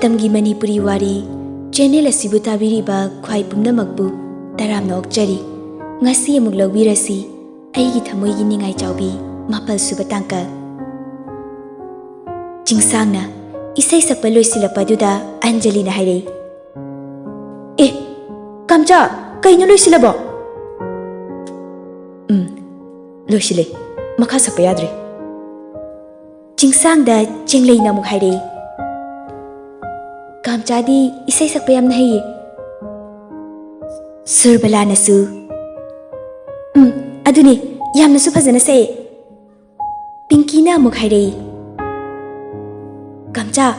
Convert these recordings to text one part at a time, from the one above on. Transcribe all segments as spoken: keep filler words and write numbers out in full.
ꯃꯇꯝꯒꯤ ꯃꯅꯤꯄꯨꯔꯤ ꯋꯥꯔꯤ ꯆꯦꯅꯦꯜ ꯑꯁꯤꯕꯨ ꯇꯥꯕꯤꯔꯤꯕ ꯈ꯭ꯋꯥꯏ ꯄꯨꯝꯅꯃꯛꯄꯨ ꯇꯔꯥꯝꯅ ꯑꯣꯛꯆꯔꯤ꯫ ꯉꯁꯤ ꯑꯃꯨꯛ ꯂꯧꯕꯤꯔꯁꯤ ꯑꯩꯒꯤ ꯊꯃꯣꯏꯒꯤ ꯅꯤꯡꯉꯥꯏ ꯆꯥꯎꯕꯤ ꯃꯥꯄꯜ ꯁꯨꯕ ꯇꯥꯡꯀꯛ꯫ ꯆꯤꯡꯁꯥꯡꯅ ꯏꯁꯩ ꯁꯛꯄ ꯂꯣꯏꯁꯤꯜꯂꯛꯄ ꯑꯗꯨꯗ ꯑꯟꯖꯂꯤꯅ ꯍꯥꯏꯔꯛꯏ, "ꯑꯦ, ꯀꯥꯝꯆꯥ, ꯀꯩꯅꯣ ꯂꯣꯏꯁꯤꯜꯂꯕꯣ?" "ꯎꯝ, ꯂꯣꯏꯁꯤꯜꯂꯦ꯫ ꯃꯈꯥ ꯁꯛꯄ ꯌꯥꯗ꯭ꯔꯦ꯫" ꯆꯤꯡꯁꯥꯡꯗ ꯆꯦꯡꯂꯩꯅ ꯑꯃꯨꯛ ꯍꯥꯏꯔꯛꯏ, "ꯀꯥꯝꯆꯥꯗꯤ ꯏꯁꯩ ꯁꯛꯄ ꯌꯥꯝꯅ ꯍꯩꯌꯦ꯫" ꯁꯨꯔꯕꯂꯥꯅꯁꯨ, "ꯎꯝ, ꯑꯗꯨꯅꯤ, ꯌꯥꯝꯅꯁꯨ ꯐꯖꯅ ꯁꯛꯑꯦ꯫" ꯄꯤꯡꯀꯤꯅ ꯑꯃꯨꯛ ꯍꯥꯏꯔꯛꯏ, "ꯀꯥꯝꯆꯥ,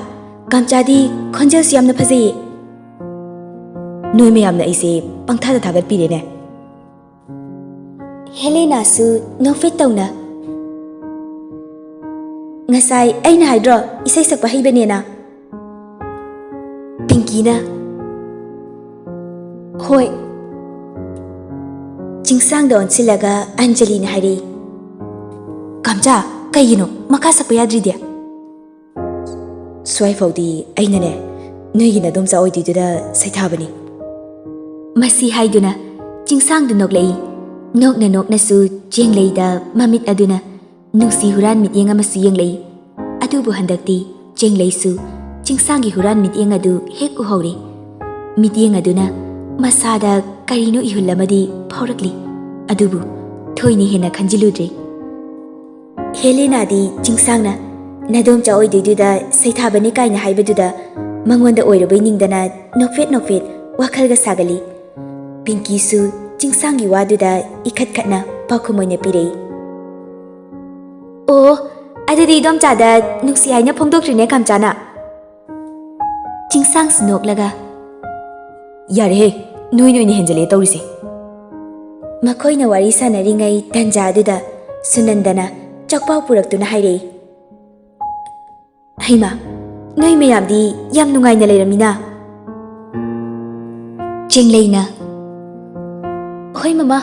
ꯀꯥꯝꯆꯥꯗꯤ ꯈꯣꯟꯖꯦꯜꯁꯨ ꯌꯥꯝꯅ ꯐꯖꯩꯌꯦ꯫" ꯅꯣꯏ ꯃꯌꯥꯝꯅ ꯑꯩꯁꯦ ꯄꯪꯊꯥꯗ ꯊꯥꯒꯠꯄꯤꯔꯦꯅꯦ꯫ ꯍꯦꯂꯦꯅꯥꯁꯨ ꯅꯣꯛꯐꯦꯠ ꯇꯧꯅ, "ꯉꯁꯥꯏ ꯑꯩꯅ ꯍꯥꯏꯗ꯭ꯔꯣ ꯏꯁꯩ ꯁꯛꯄ ꯍꯩꯕꯅꯦꯅ?" ꯄꯤꯡꯀꯤꯅ, "ꯍꯣꯏ꯫" ꯆꯤꯡꯁꯥꯡꯗ ꯑꯣꯟꯁꯤꯜꯂꯒ ꯑꯟꯖꯂꯤꯅ ꯍꯥꯏꯔꯛꯏ, "ꯀꯥꯝꯆꯥ, ꯀꯩꯒꯤꯅꯣ ꯃꯈꯥ ꯁꯛꯄ ꯌꯥꯗ꯭ꯔꯤꯗꯤ?" "ꯁ꯭ꯋꯥꯏꯐꯥꯎꯗꯤ ꯑꯩꯅꯅꯦ, ꯅꯣꯏꯒꯤ ꯅꯗꯣꯝꯆꯥ ꯑꯣꯏꯗꯣꯏꯗꯨꯗ ꯁꯩꯊꯥꯕꯅꯤ꯫" ꯃꯁꯤ ꯍꯥꯏꯗꯨꯅ ꯆꯤꯡꯁꯥꯡꯗꯨ ꯅꯣꯛꯂꯛꯏ꯫ ꯅꯣꯛꯅ ꯅꯣꯛꯅꯁꯨ ꯆꯦꯡꯂꯩꯗ ꯃꯃꯤꯠ ꯑꯗꯨꯅ ꯅꯨꯡꯁꯤ ꯍꯨꯔꯥꯟ ꯃꯤꯠꯌꯦꯡ ꯑꯃꯁꯨ ꯌꯦꯡꯂꯛꯏ꯫ ꯑꯗꯨꯕꯨ ꯍꯟꯗꯛꯇꯤ ꯆꯦꯡꯂꯩꯁꯨ ꯆꯤꯡꯁꯥꯡꯒꯤ ꯍꯨꯔꯥꯟ ꯃꯤꯠꯌꯦꯡ ꯑꯗꯨ ꯍꯦꯛ ꯎꯍꯧꯔꯦ꯫ ꯃꯤꯠꯌꯦꯡ ꯑꯗꯨꯅ ꯃꯁꯥꯗ ꯀꯔꯤꯅꯣ ꯏꯍꯨꯜ ꯑꯃꯗꯤ ꯐꯥꯎꯔꯛꯂꯤ꯫ ꯑꯗꯨꯕꯨ ꯊꯣꯏꯅ ꯍꯦꯟꯅ ꯈꯟꯖꯤꯜꯂꯨꯗ꯭ꯔꯦ꯫ ꯍꯦꯂꯦꯅꯥꯗꯤ ꯆꯤꯡꯁꯥꯡꯅ "ꯅꯗꯣꯝꯆꯥ ꯑꯣꯏꯗꯣꯏꯗꯨꯗ ꯁꯩꯊꯥꯕꯅꯤ" ꯀꯥꯏꯅ ꯍꯥꯏꯕꯗꯨꯗ ꯃꯉꯣꯟꯗ ꯑꯣꯏꯔꯕꯣꯏ ꯅꯤꯡꯗꯅ ꯅꯣꯛꯐꯦꯠ ꯅꯣꯛꯐꯦꯠ ꯋꯥꯈꯜꯒ ꯁꯥꯒꯠꯂꯤ꯫ ꯄꯤꯡꯀꯤꯁꯨ ꯆꯤꯡꯁꯥꯡꯒꯤ ꯋꯥꯗꯨꯗ ꯏꯈꯠ ꯈꯠꯅ ꯄꯥꯎꯈꯨꯝ ꯑꯣꯏꯅ ꯄꯤꯔꯛꯏ꯫ "ꯑꯣ, ꯑꯗꯨꯗꯤ ꯏꯗꯣꯝꯆꯥꯗ ꯅꯨꯡꯁꯤ ꯍꯥꯏꯅ ꯐꯣꯡꯗꯣꯛꯈ꯭ꯔꯤꯅꯦ ꯀꯥꯝꯆꯥꯅ?" ꯆꯤꯡꯁꯥꯡꯁꯨ ꯅꯣꯛꯂꯒ, "ꯌꯥꯔꯦꯍꯦ, ꯅꯣꯏ ꯅꯣꯏꯅ ꯍꯦꯟꯖꯜꯂꯦ ꯇꯧꯔꯤꯁꯦ꯫" ꯃꯈꯣꯏꯅ ꯋꯥꯔꯤ ꯁꯥꯟꯅꯔꯤꯉꯩ ꯇꯟꯖꯥ ꯑꯗꯨꯗ ꯁꯨꯅꯟꯗꯅ ꯆꯥꯛꯄꯥꯎ ꯄꯨꯔꯛꯇꯨꯅ ꯍꯥꯏꯔꯛꯏ, "ꯍꯩꯃꯥ, ꯅꯣꯏ ꯃꯌꯥꯝꯗꯤ ꯌꯥꯝ ꯅꯨꯡꯉꯥꯏꯅ ꯂꯩꯔꯝꯃꯤꯅ?" ꯆꯦꯡꯂꯩꯅ, "ꯍꯣꯏ ꯃꯃꯥ꯫"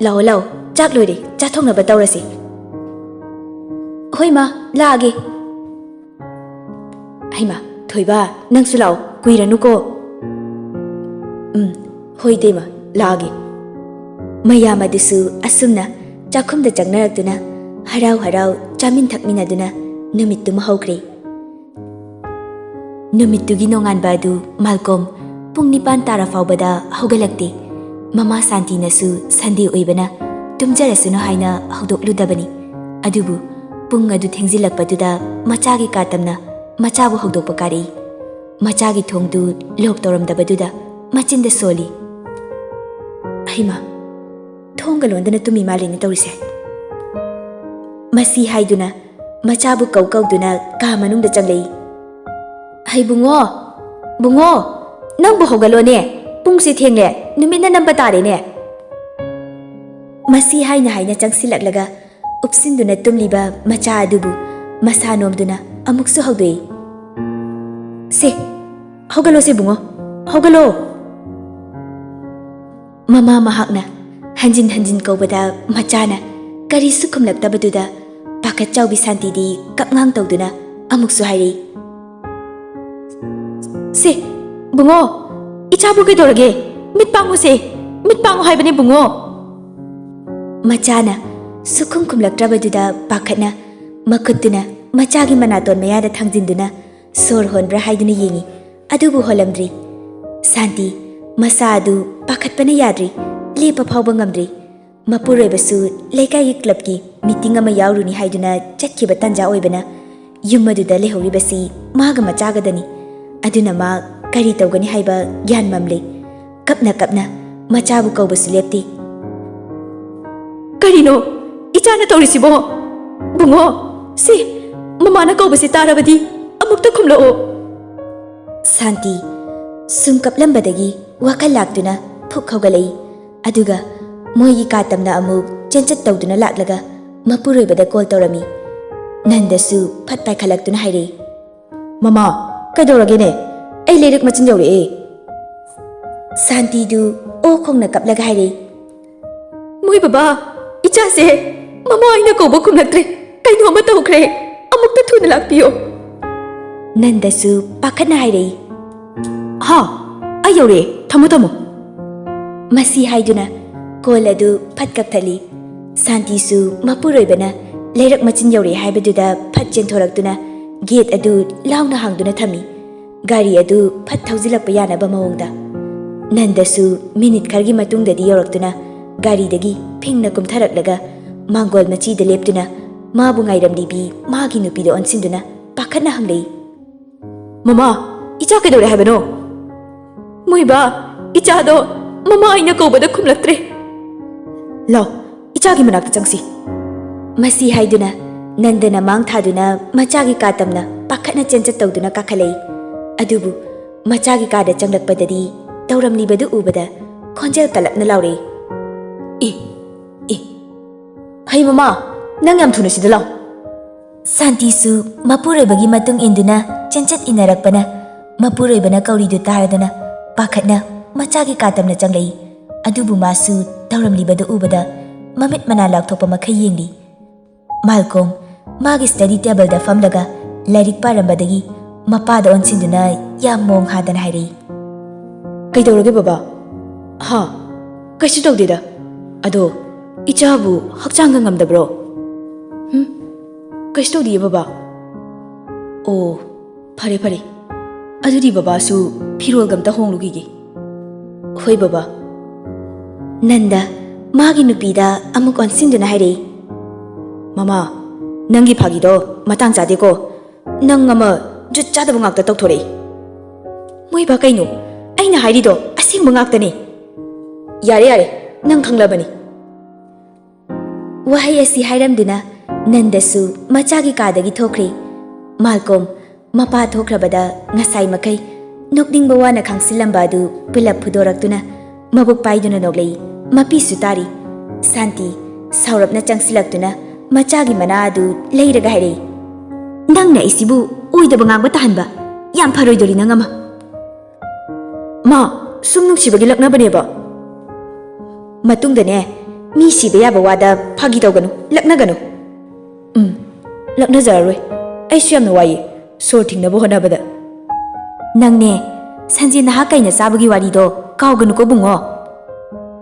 "ꯂꯥꯛꯑꯣ, ꯂꯥꯛꯑꯣ, ꯆꯥꯛ ꯂꯣꯏꯔꯦ, ꯆꯥ ꯊꯣꯡꯅꯕ ꯇꯧꯔꯁꯤ꯫" "ꯍꯣꯏ ꯃꯥ, ꯂꯥꯛꯑꯒꯦ꯫" ꯍꯩꯃꯥ, ꯊꯣꯏꯕ, ꯅꯪꯁꯨ ꯂꯥꯛꯑꯣ, ꯀꯨꯏꯔꯅꯨꯀꯣ꯫ ꯎꯝ, ꯍꯣꯏ ꯏꯇꯩꯃ, ꯂꯥꯛꯑꯒꯦ꯫ ꯃꯌꯥꯝ ꯑꯗꯨꯁꯨ ꯑꯁꯨꯝꯅ ꯆꯥꯛꯈꯨꯝꯗ ꯆꯪꯅꯔꯛꯇꯨꯅ ꯍꯔꯥꯎ ꯍꯔꯥꯎ ꯆꯥꯃꯤꯟ ꯊꯛꯃꯤꯟꯅꯗꯨꯅ ꯅꯨꯃꯤꯠꯇꯨꯃ ꯍꯧꯈ꯭ꯔꯦ꯫ ꯅꯨꯃꯤꯠꯇꯨꯒꯤ ꯅꯣꯡꯉꯥꯟꯕ ꯑꯗꯨ ꯃꯥꯜꯀꯣꯝ ꯄꯨꯡ ꯅꯤꯄꯥꯟ ꯇꯥꯔ ꯐꯥꯎꯕꯗ ꯍꯧꯒꯠꯂꯛꯇꯦ꯫ ꯃꯃꯥ ꯁꯥꯟꯇꯤꯅꯁꯨ ꯁꯟꯗꯦ ꯑꯣꯏꯕꯅ ꯇꯨꯝꯖꯔꯁꯅꯨ ꯍꯥꯏꯅ ꯍꯧꯗꯣꯛꯂꯨꯗꯕꯅꯤ꯫ ꯑꯗꯨꯕꯨ ꯄꯨꯡ ꯑꯗꯨ ꯊꯦꯡꯖꯤꯜꯂꯛꯄꯗꯨꯗ ꯃꯆꯥꯒꯤ ꯀꯥ ꯇꯝꯅ ꯃꯆꯥꯕꯨ ꯍꯧꯗꯣꯛꯄ ꯀꯥꯔꯛꯏ꯫ ꯃꯆꯥꯒꯤ ꯊꯣꯡꯗꯨ ꯂꯣꯛ ꯇꯧꯔꯝꯗꯕꯗꯨꯗ ꯃꯆꯤꯟꯗ ꯁꯣꯜꯂꯤ꯫ "ꯍꯩꯃꯥ, ꯊꯣꯡꯒ ꯂꯣꯟꯗꯅ ꯇꯨꯝꯃꯤ ꯃꯥꯜꯂꯤꯅꯦ ꯇꯧꯔꯤꯁꯦ꯫" ꯃꯁꯤ ꯍꯥꯏꯗꯨꯅ ꯃꯆꯥꯕꯨ ꯀꯧ ꯀꯧꯗꯨꯅ ꯀꯥ ꯃꯅꯨꯡꯗ ꯆꯪꯂꯛꯏ꯫ "ꯍꯩ ꯕꯨꯡꯉꯣ, ꯕꯨꯡꯉꯣ, ꯅꯪꯕꯨ ꯍꯧꯒꯠꯂꯣꯅꯦ, ꯄꯨꯡꯁꯦ ꯊꯦꯡꯂꯦ, ꯅꯨꯃꯤꯠꯅ ꯅꯝꯕ ꯇꯥꯔꯦꯅꯦ꯫" ꯃꯁꯤ ꯍꯥꯏꯅ ꯍꯥꯏꯅ ꯆꯪꯁꯤꯜꯂꯛꯂꯒ ꯎꯞꯁꯤꯟꯗꯨꯅ ꯇꯨꯝꯂꯤꯕ ꯃꯆꯥ ꯑꯗꯨꯕꯨ ꯃꯁꯥ ꯅꯣꯝꯗꯨꯅ ꯑꯃꯨꯛꯁꯨ ꯍꯧꯗꯣꯛꯏ꯫ "ꯁꯦ, ꯍꯧꯒꯠꯂꯣꯁꯦ ꯕꯨꯡꯉꯣ, ꯍꯧꯒꯠꯂꯣ꯫" ꯃꯃꯥ ꯃꯍꯥꯛꯅ ꯍꯟꯖꯤꯟ ꯍꯟꯖꯤꯟ ꯀꯧꯕꯗ ꯃꯆꯥꯅ ꯀꯔꯤꯁꯨ ꯈꯨꯝꯂꯛꯇꯕꯗꯨꯗ ꯄꯥꯈꯠ ꯆꯥꯎꯕꯤ ꯁꯥꯟꯇꯤꯗꯤ ꯀꯞꯉꯥꯡ ꯇꯧꯗꯨꯅ ꯑꯃꯨꯛꯁꯨ ꯍꯥꯏꯔꯛꯏ꯫ "ꯁꯦ, ꯕꯨꯡꯉꯣ, ꯏꯆꯥꯕꯨ ꯀꯩꯗꯧꯔꯒꯦ? ꯃꯤꯠ ꯄꯥꯡꯉꯨꯁꯦ, ꯃꯤꯠ ꯄꯥꯡꯉꯨ ꯍꯥꯏꯕꯅꯦ ꯕꯨꯡꯉꯣ꯫" ꯃꯆꯥꯅ ꯁꯨꯈꯨꯝ ꯈꯨꯝꯂꯛꯇ꯭ꯔꯕꯗꯨꯗ ꯄꯥꯈꯠꯅ ꯃꯈꯨꯠꯇꯨꯅ ꯃꯆꯥꯒꯤ ꯃꯅꯥꯇꯣꯟ ꯃꯌꯥꯗ ꯊꯥꯡꯖꯤꯟꯗꯨꯅ ꯁꯣꯔ ꯍꯣꯟꯕ꯭ꯔꯥ ꯍꯥꯏꯗꯨꯅ ꯌꯦꯡꯉꯤ꯫ ꯑꯗꯨꯕꯨ ꯍꯣꯜꯂꯝꯗ꯭ꯔꯤ꯫ ꯁꯥꯟꯇꯤ ꯃꯁꯥ ꯑꯗꯨ ꯄꯥꯈꯠꯄꯅ ꯌꯥꯗ꯭ꯔꯤ, ꯂꯦꯞꯄ ꯐꯥꯎꯕ ꯉꯝꯗ꯭ꯔꯤ꯫ ꯃꯄꯨꯔꯣꯏꯕꯁꯨ ꯂꯩꯀꯥꯏꯒꯤ ꯀ꯭ꯂꯕꯀꯤ ꯃꯤꯇꯤꯡ ꯑꯃ ꯌꯥꯎꯔꯨꯅꯤ ꯍꯥꯏꯗꯨꯅ ꯆꯠꯈꯤꯕ ꯇꯥꯟꯖꯥ ꯑꯣꯏꯕꯅ ꯌꯨꯝ ꯑꯗꯨꯗ ꯂꯩꯍꯧꯔꯤꯕꯁꯤ ꯃꯥꯒ ꯃꯆꯥꯒꯗꯅꯤ꯫ ꯑꯗꯨꯅ ꯃꯥ ꯀꯔꯤ ꯇꯧꯒꯅꯤ ꯍꯥꯏꯕ ꯒ꯭ꯌꯥꯟ ꯃꯝꯂꯦ꯫ ꯀꯞꯅ ꯀꯞꯅ ꯃꯆꯥꯕꯨ ꯀꯧꯕꯁꯨ ꯂꯦꯞꯇꯦ꯫ "ꯀꯔꯤꯅꯣ ꯏꯆꯥꯅ ꯇꯧꯔꯤꯁꯤꯕꯣ? ꯕꯨꯡꯉꯣ, ꯁꯤ ꯃꯃꯥꯅ ꯀꯧꯕꯁꯤ ꯇꯥꯔꯕꯗꯤ ꯑꯃꯨꯛꯇ ꯈꯨꯝꯂꯛꯑꯣ꯫" ꯁꯥꯟꯇꯤ ꯁꯨꯝ ꯀꯞꯂꯝꯕꯗꯒꯤ ꯋꯥꯈꯜ ꯂꯥꯛꯇꯨꯅ ꯐꯨꯛ ꯍꯧꯒꯠꯂꯛꯏ꯫ ꯑꯗꯨꯒ ꯃꯣꯏꯒꯤ ꯀꯥ ꯇꯝꯅ ꯑꯃꯨꯛ ꯆꯦꯟꯆꯠ ꯇꯧꯗꯨꯅ ꯂꯥꯛꯂꯒ ꯃꯄꯨꯔꯣꯏꯕꯗ ꯀꯣꯜ ꯇꯧꯔꯝꯃꯤ꯫ ꯅꯟꯗꯁꯨ ꯐꯠ ꯄꯥꯏꯈꯠꯂꯛꯇꯨꯅ ꯍꯥꯏꯔꯛꯏ, "ꯃꯃꯥ, ꯀꯩꯗꯧꯔꯒꯦꯅꯦ? ꯑꯩ ꯂꯩꯔꯛ ꯃꯆꯤꯟ ꯌꯧꯔꯛꯑꯦ꯫" ꯁꯥꯟꯇꯤꯗꯨ ꯑꯣ ꯈꯣꯡꯅ ꯀꯞꯂꯒ ꯍꯥꯏꯔꯛꯏ, "ꯃꯣꯏ ꯕꯕꯥ, ꯏꯆꯥꯁꯦ ꯃꯃꯥ ꯑꯩꯅ ꯀꯧꯕ ꯈꯨꯝꯂꯛꯇ꯭ꯔꯦ꯫ ꯀꯩꯅꯣ ꯑꯃ ꯇꯧꯈ꯭ꯔꯦ꯫ ꯑꯃꯨꯛꯇ ꯊꯨꯅ ꯂꯥꯛꯄꯤꯌꯣ꯫" ꯅꯟꯗꯁꯨ ꯄꯥꯈꯠꯅ ꯍꯥꯏꯔꯛꯏ, "ꯍꯥ, ꯑꯩ ꯌꯧꯔꯛꯑꯦ, ꯊꯝꯃꯣ, ꯊꯝꯃꯣ"꯫ ꯃꯁꯤ ꯍꯥꯏꯗꯨꯅ ꯀꯣꯜ ꯑꯗꯨ ꯐꯠ ꯀꯛꯊꯠꯂꯤ꯫ ꯁꯥꯟꯇꯤꯁꯨ ꯃꯄꯨꯔꯣꯏꯕꯅ ꯂꯩꯔꯛ ꯃꯆꯤꯟ ꯌꯧꯔꯛꯑꯦ ꯍꯥꯏꯕꯗꯨꯗ ꯐꯠ ꯆꯦꯟꯊꯣꯔꯛꯇꯨꯅ ꯒꯦꯠ ꯑꯗꯨ ꯂꯥꯎꯅ ꯍꯥꯡꯗꯨꯅ ꯊꯝꯃꯤ, ꯒꯥꯔꯤ ꯑꯗꯨ ꯐꯠ ꯊꯧꯖꯤꯜꯂꯛꯄ ꯌꯥꯅꯕ ꯃꯑꯣꯡꯗ꯫ ꯅꯟꯗꯁꯨ ꯃꯤꯅꯤꯠ ꯈꯔꯒꯤ ꯃꯇꯨꯡꯗꯗꯤ ꯌꯧꯔꯛꯇꯨꯅ ꯒꯥꯔꯤꯗꯒꯤ ꯐꯤꯡꯅ ꯀꯨꯝꯊꯔꯛꯂꯒ ꯃꯥꯡꯒꯣꯜ ꯃꯆꯤꯗ ꯂꯦꯞꯇꯨꯅ ꯃꯥꯕꯨ ꯉꯥꯏꯔꯝꯂꯤꯕꯤ ꯃꯥꯒꯤ ꯅꯨꯄꯤꯗ ꯑꯣꯟꯁꯤꯟꯗꯨꯅ ꯄꯥꯈꯠꯅ ꯍꯪꯂꯛꯏ, "ꯃꯃꯥ, ꯏꯆꯥ ꯀꯩꯗꯧꯔꯦ ꯍꯥꯏꯕꯅꯣ?" "ꯃꯣꯏꯕꯥ, ꯏꯆꯥꯗꯣ ꯃꯃꯥ ꯑꯩꯅ ꯀꯧꯕꯗ ꯈꯨꯝꯂꯛꯇ꯭ꯔꯦ꯫ ꯂꯥꯎ, ꯏꯆꯥꯒꯤ ꯃꯅꯥꯛꯇ ꯆꯪꯁꯤ"꯫ ꯃꯁꯤ ꯍꯥꯏꯗꯨꯅ ꯅꯟꯗꯅ ꯃꯥꯡ ꯊꯥꯗꯨꯅ ꯃꯆꯥꯒꯤ ꯀꯥ ꯇꯝꯅ ꯄꯥꯈꯠꯅ ꯆꯦꯟꯆꯠ ꯇꯧꯗꯨꯅ ꯀꯥꯈꯠꯂꯛꯏ꯫ ꯑꯗꯨꯕꯨ ꯃꯆꯥꯒꯤ ꯀꯥꯗ ꯆꯪꯂꯛꯄꯗꯗꯤ ꯇꯧꯔꯝꯂꯤꯕꯗꯨ ꯎꯕꯗ ꯈꯣꯟꯖꯦꯜ ꯀꯜꯂꯞꯅ ꯂꯥꯎꯔꯛꯏ, "ꯑꯦ, ꯑꯦ, ꯍꯩ ꯃꯃꯥ, ꯅꯪ ꯌꯥꯝ ꯊꯨꯅ ꯁꯤꯗ ꯂꯥꯎ"꯫ ꯁꯥꯟꯇꯤꯁꯨ ꯃꯄꯨꯔꯣꯏꯕꯒꯤ ꯃꯇꯨꯡ ꯏꯟꯗꯨꯅ ꯆꯦꯟꯆꯠ ꯏꯟꯅꯔꯛꯄꯅ ꯃꯄꯨꯔꯣꯏꯕꯅ ꯀꯧꯔꯤꯗꯨ ꯇꯥꯔꯗꯨꯅ ꯄꯥꯈꯠꯅ ꯃꯆꯥꯒꯤ ꯀꯥ ꯇꯝꯅ ꯆꯪꯂꯛꯏ꯫ ꯑꯗꯨꯕꯨ ꯃꯥꯁꯨ ꯇꯧꯔꯝꯂꯤꯕꯗꯨ ꯎꯕꯗ ꯃꯃꯤꯠ ꯃꯅꯥ ꯂꯥꯎꯊꯣꯛꯄ ꯃꯈꯩ ꯌꯦꯡꯂꯤ꯫ ꯃꯥꯜꯀꯣꯝ ꯃꯥꯒꯤ ꯁ꯭ꯇꯗꯤ ꯇꯦꯕꯜꯗ ꯐꯝꯂꯒ ꯂꯥꯏꯔꯤꯛ ꯄꯥꯔꯝꯕꯗꯒꯤ ꯃꯄꯥꯗ ꯑꯣꯟꯁꯤꯟꯗꯨꯅ ꯌꯥꯝ ꯃꯣꯡ ꯍꯥꯗꯅ ꯍꯥꯏꯔꯛꯏ, "ꯀꯩꯗꯧꯔꯒꯦ ꯕꯕꯥ?" "ꯍꯥ, ꯀꯩꯁꯨ ꯇꯧꯗꯦꯗ꯫ ꯑꯗꯣ ꯏꯆꯥꯕꯨ ꯍꯛꯆꯥꯡꯒ ꯉꯝꯗꯕ꯭ꯔꯣ?" "ꯍꯨꯝ, ꯀꯩꯁꯨ ꯇꯧꯗꯤꯌꯦ ꯕꯕꯥ"꯫ "ꯑꯣ, ꯐꯔꯦ ꯐꯔꯦ꯫ ꯑꯗꯨꯗꯤ ꯕꯕꯥꯁꯨ ꯐꯤꯔꯣꯜꯒ ꯑꯝꯇ ꯍꯣꯡꯂꯨꯈꯤꯒꯦ"꯫ "ꯍꯣꯏ ꯕꯕꯥ"꯫ ꯅꯟꯗ ꯃꯥꯒꯤ ꯅꯨꯄꯤꯗ ꯑꯃꯨꯛ ꯑꯣꯟꯁꯤꯟꯗꯨꯅ ꯍꯥꯏꯔꯛꯏ, "ꯃꯃꯥ, ꯅꯪꯒꯤ ꯐꯥꯒꯤꯗꯣ ꯃꯇꯥꯡ ꯆꯥꯗꯦꯀꯣ꯫ ꯅꯪ ꯑꯃ ꯖꯨꯠ ꯆꯥꯗꯕ ꯉꯥꯛꯇ ꯇꯧꯊꯣꯔꯛꯏ"꯫ "ꯃꯣꯏꯕꯥ, ꯀꯩꯅꯣ? ꯑꯩꯅ ꯍꯥꯏꯔꯤꯗꯣ ꯑꯁꯦꯡꯕ ꯉꯥꯛꯇꯅꯤ"꯫ "ꯌꯥꯔꯦ, ꯌꯥꯔꯦ, ꯅꯪ ꯈꯪꯂꯕꯅꯤ"꯫ ꯋꯥꯍꯩ ꯑꯁꯤ ꯍꯥꯏꯔꯝꯗꯨꯅ ꯅꯟꯗꯁꯨ ꯃꯆꯥꯒꯤ ꯀꯥꯗꯒꯤ ꯊꯣꯛꯈ꯭ꯔꯦ꯫ ꯃꯥꯜꯀꯣꯝ ꯃꯄꯥ ꯊꯣꯛꯈ꯭ꯔꯕꯗ ꯉꯁꯥꯏ ꯃꯈꯩ ꯅꯣꯛꯅꯤꯡꯕ ꯋꯥꯅ ꯈꯥꯡꯁꯤꯜꯂꯝꯕ ꯑꯗꯨ ꯄꯨꯂꯞ ꯐꯨꯗꯣꯔꯛꯇꯨꯅ ꯃꯕꯨꯛ ꯄꯥꯏꯗꯨꯅ ꯅꯣꯛꯂꯛꯏ꯫ ꯃꯄꯤꯁꯨ ꯇꯥꯔꯤ꯫ ꯁꯥꯟꯇꯤ ꯁꯥꯎꯔꯞꯅ ꯆꯪꯁꯤꯜꯂꯛꯇꯨꯅ ꯃꯆꯥꯒꯤ ꯃꯅꯥ ꯑꯗꯨ ꯂꯩꯔꯒ ꯍꯥꯏꯔꯛꯏ, "ꯅꯪꯅ ꯑꯩꯁꯤꯕꯨ ꯑꯣꯏꯗꯕ ꯉꯥꯡꯕ ꯇꯥꯍꯟꯕ꯫ ꯌꯥꯝ ꯐꯔꯣꯏꯗꯣꯔꯤ ꯅꯪ ꯑꯃ"꯫ "ꯃꯥ, ꯁꯨꯝ ꯅꯨꯡꯁꯤꯕꯒꯤ ꯂꯛꯅꯕꯅꯦꯕ"꯫ "ꯃꯇꯨꯡꯗꯅꯦ, ꯃꯤ ꯁꯤꯕ ꯌꯥꯕ ꯋꯥꯗ ꯐꯥꯒꯤ ꯇꯧꯒꯅꯨ, ꯂꯛꯅꯒꯅꯨ"꯫ "ꯎꯝ, ꯂꯛꯅꯖꯔꯔꯣꯏ꯫ ꯑꯩꯁꯨ ꯌꯥꯝꯅ ꯋꯥꯏꯌꯦ꯫ ꯁꯣꯔ ꯊꯤꯡꯅꯕ ꯍꯣꯠꯅꯕꯗ꯫ ꯅꯪꯅꯦ, ꯁꯟꯖꯦ ꯅꯍꯥꯛ ꯀꯩꯅ ꯆꯥꯕꯒꯤ ꯋꯥꯔꯤꯗꯣ ꯀꯥꯎꯒꯅꯨꯀꯣ ꯕꯨꯡꯉꯣ꯫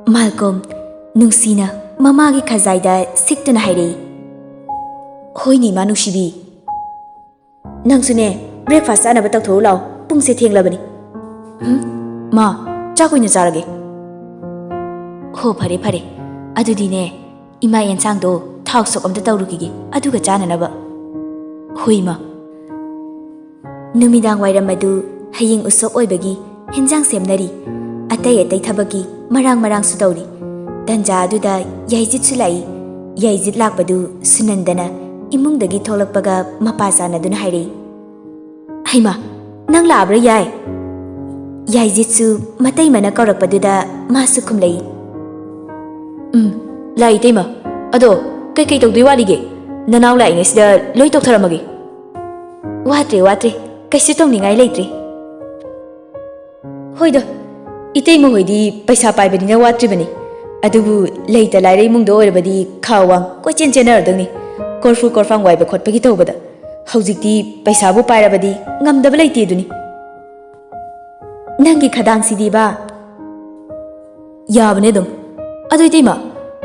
ꯃꯥꯜꯀꯣꯝ, ꯅꯨꯡꯁꯤꯅ ꯃꯃꯥꯒꯤ ꯈꯖꯥꯏꯗ ꯁꯤꯛꯇꯨꯅ ꯍꯥꯏꯔꯛꯏ꯫ ꯍꯣꯏꯅꯦ, ꯏꯃꯥ ꯅꯨꯡꯁꯤꯕꯤ꯫ ꯅꯪꯁꯨꯅꯦ, breakfast ꯆꯥꯅꯕ ꯇꯧꯊꯣꯛꯎ ꯂꯥꯎ, ꯄꯨꯡꯁꯦ ꯊꯦꯡꯂꯕꯅꯤ꯫ ꯎꯝ, ꯃꯥ, ꯆꯥꯛ ꯑꯣꯏꯅ ꯆꯥꯔꯒꯦ꯫ ꯍꯣ, ꯐꯔꯦ, ꯐꯔꯦ꯫ ꯑꯗꯨꯗꯤꯅꯦ, ꯏꯃꯥ, ꯑꯦꯟꯁꯥꯡꯗꯣ ꯊꯥꯎ ꯁꯣꯛ ꯑꯝꯇ ꯇꯧꯔꯨꯈꯤꯒꯦ, ꯑꯗꯨꯒ ꯆꯥꯅꯅꯕ꯫ ꯍꯣꯏ, ꯏꯃꯥ꯫ ꯅꯨꯃꯤꯗꯥꯡ ꯋꯥꯏꯔꯝ ꯑꯗꯨ ꯍꯌꯦꯡ ꯎꯁꯣꯞ ꯑꯣꯏꯕꯒꯤ ꯍꯦꯟꯖꯥꯡ ꯁꯦꯝꯅꯔꯤ꯫ ꯑꯇꯩ ꯑꯇꯩ ꯊꯕꯛꯀꯤ ꯃꯔꯥꯡ ꯃꯔꯥꯡꯁꯨ ꯇꯧꯔꯤ꯫ ꯇꯟꯖꯥ ꯑꯗꯨꯗ ꯌꯥꯏꯖꯤꯠꯁꯨ ꯂꯥꯛꯏ꯫ ꯌꯥꯏꯖꯤꯠ ꯂꯥꯛꯄꯗꯨ ꯁꯨꯅꯟꯗꯅ ꯏꯃꯨꯡꯗꯒꯤ ꯊꯣꯛꯂꯛꯄꯒ ꯃꯄꯥ ꯆꯥꯟꯅꯗꯨꯅ ꯍꯥꯏꯔꯛꯏ, "ꯍꯩꯃꯥ, ꯅꯪ ꯂꯥꯛꯑꯕ꯭ꯔꯥ ꯌꯥꯏ?" ꯌꯥꯏꯖꯤꯠꯁꯨ ꯃꯇꯩꯃꯅ ꯀꯧꯔꯛꯄꯗꯨꯗ ꯃꯥꯁꯨ ꯈꯨꯝꯂꯛꯏ, "ꯎꯝ, ꯂꯥꯛꯏ ꯏꯇꯩꯃ꯫ ꯑꯗꯣ ꯀꯩꯀꯩ ꯇꯧꯗꯣꯏ ꯋꯥꯠꯂꯤꯒꯦ? ꯅꯅꯥꯎ ꯂꯥꯛꯏꯉꯩꯁꯤꯗ ꯂꯣꯏ ꯇꯧꯊꯔꯝꯃꯒꯦ꯫" "ꯋꯥꯠꯇ꯭ꯔꯦ, ꯋꯥꯠꯇ꯭ꯔꯦ꯫ ꯀꯩꯁꯨ ꯇꯧꯅꯤꯡꯉꯥꯏ ꯂꯩꯇ꯭ꯔꯦ꯫" "ꯍꯣꯏꯗ, ꯏꯇꯩꯃ ꯍꯣꯏꯗꯤ ꯄꯩꯁꯥ ꯄꯥꯏꯕꯅꯤꯅ ꯋꯥꯠꯇ꯭ꯔꯤꯕꯅꯤ꯫ ꯑꯗꯨꯕꯨ ꯂꯩꯇ ꯂꯥꯏꯔ ꯏꯃꯨꯡꯗ ꯑꯣꯏꯔꯕꯗꯤ ꯈꯥ ꯋꯥꯡ ꯀꯣꯏꯆꯦꯟ ꯆꯦꯟꯅꯔꯗꯧꯅꯤ, ꯀꯣꯔꯐꯨ ꯀꯣꯔꯐꯥꯡ ꯋꯥꯏꯕ ꯈꯣꯠꯄꯒꯤ ꯇꯧꯕꯗ꯫ ꯍꯧꯖꯤꯛꯇꯤ ꯄꯩꯁꯥꯕꯨ ꯄꯥꯏꯔꯕꯗꯤ ꯉꯝꯗꯕ ꯂꯩꯇꯦ ꯑꯗꯨꯅꯤ꯫" "ꯅꯪꯒꯤ ꯈꯗꯥꯡꯁꯤꯗꯤꯕ ꯌꯥꯕꯅꯦ ꯑꯗꯨꯝ꯫ ꯑꯗꯨ ꯏꯇꯩꯃ,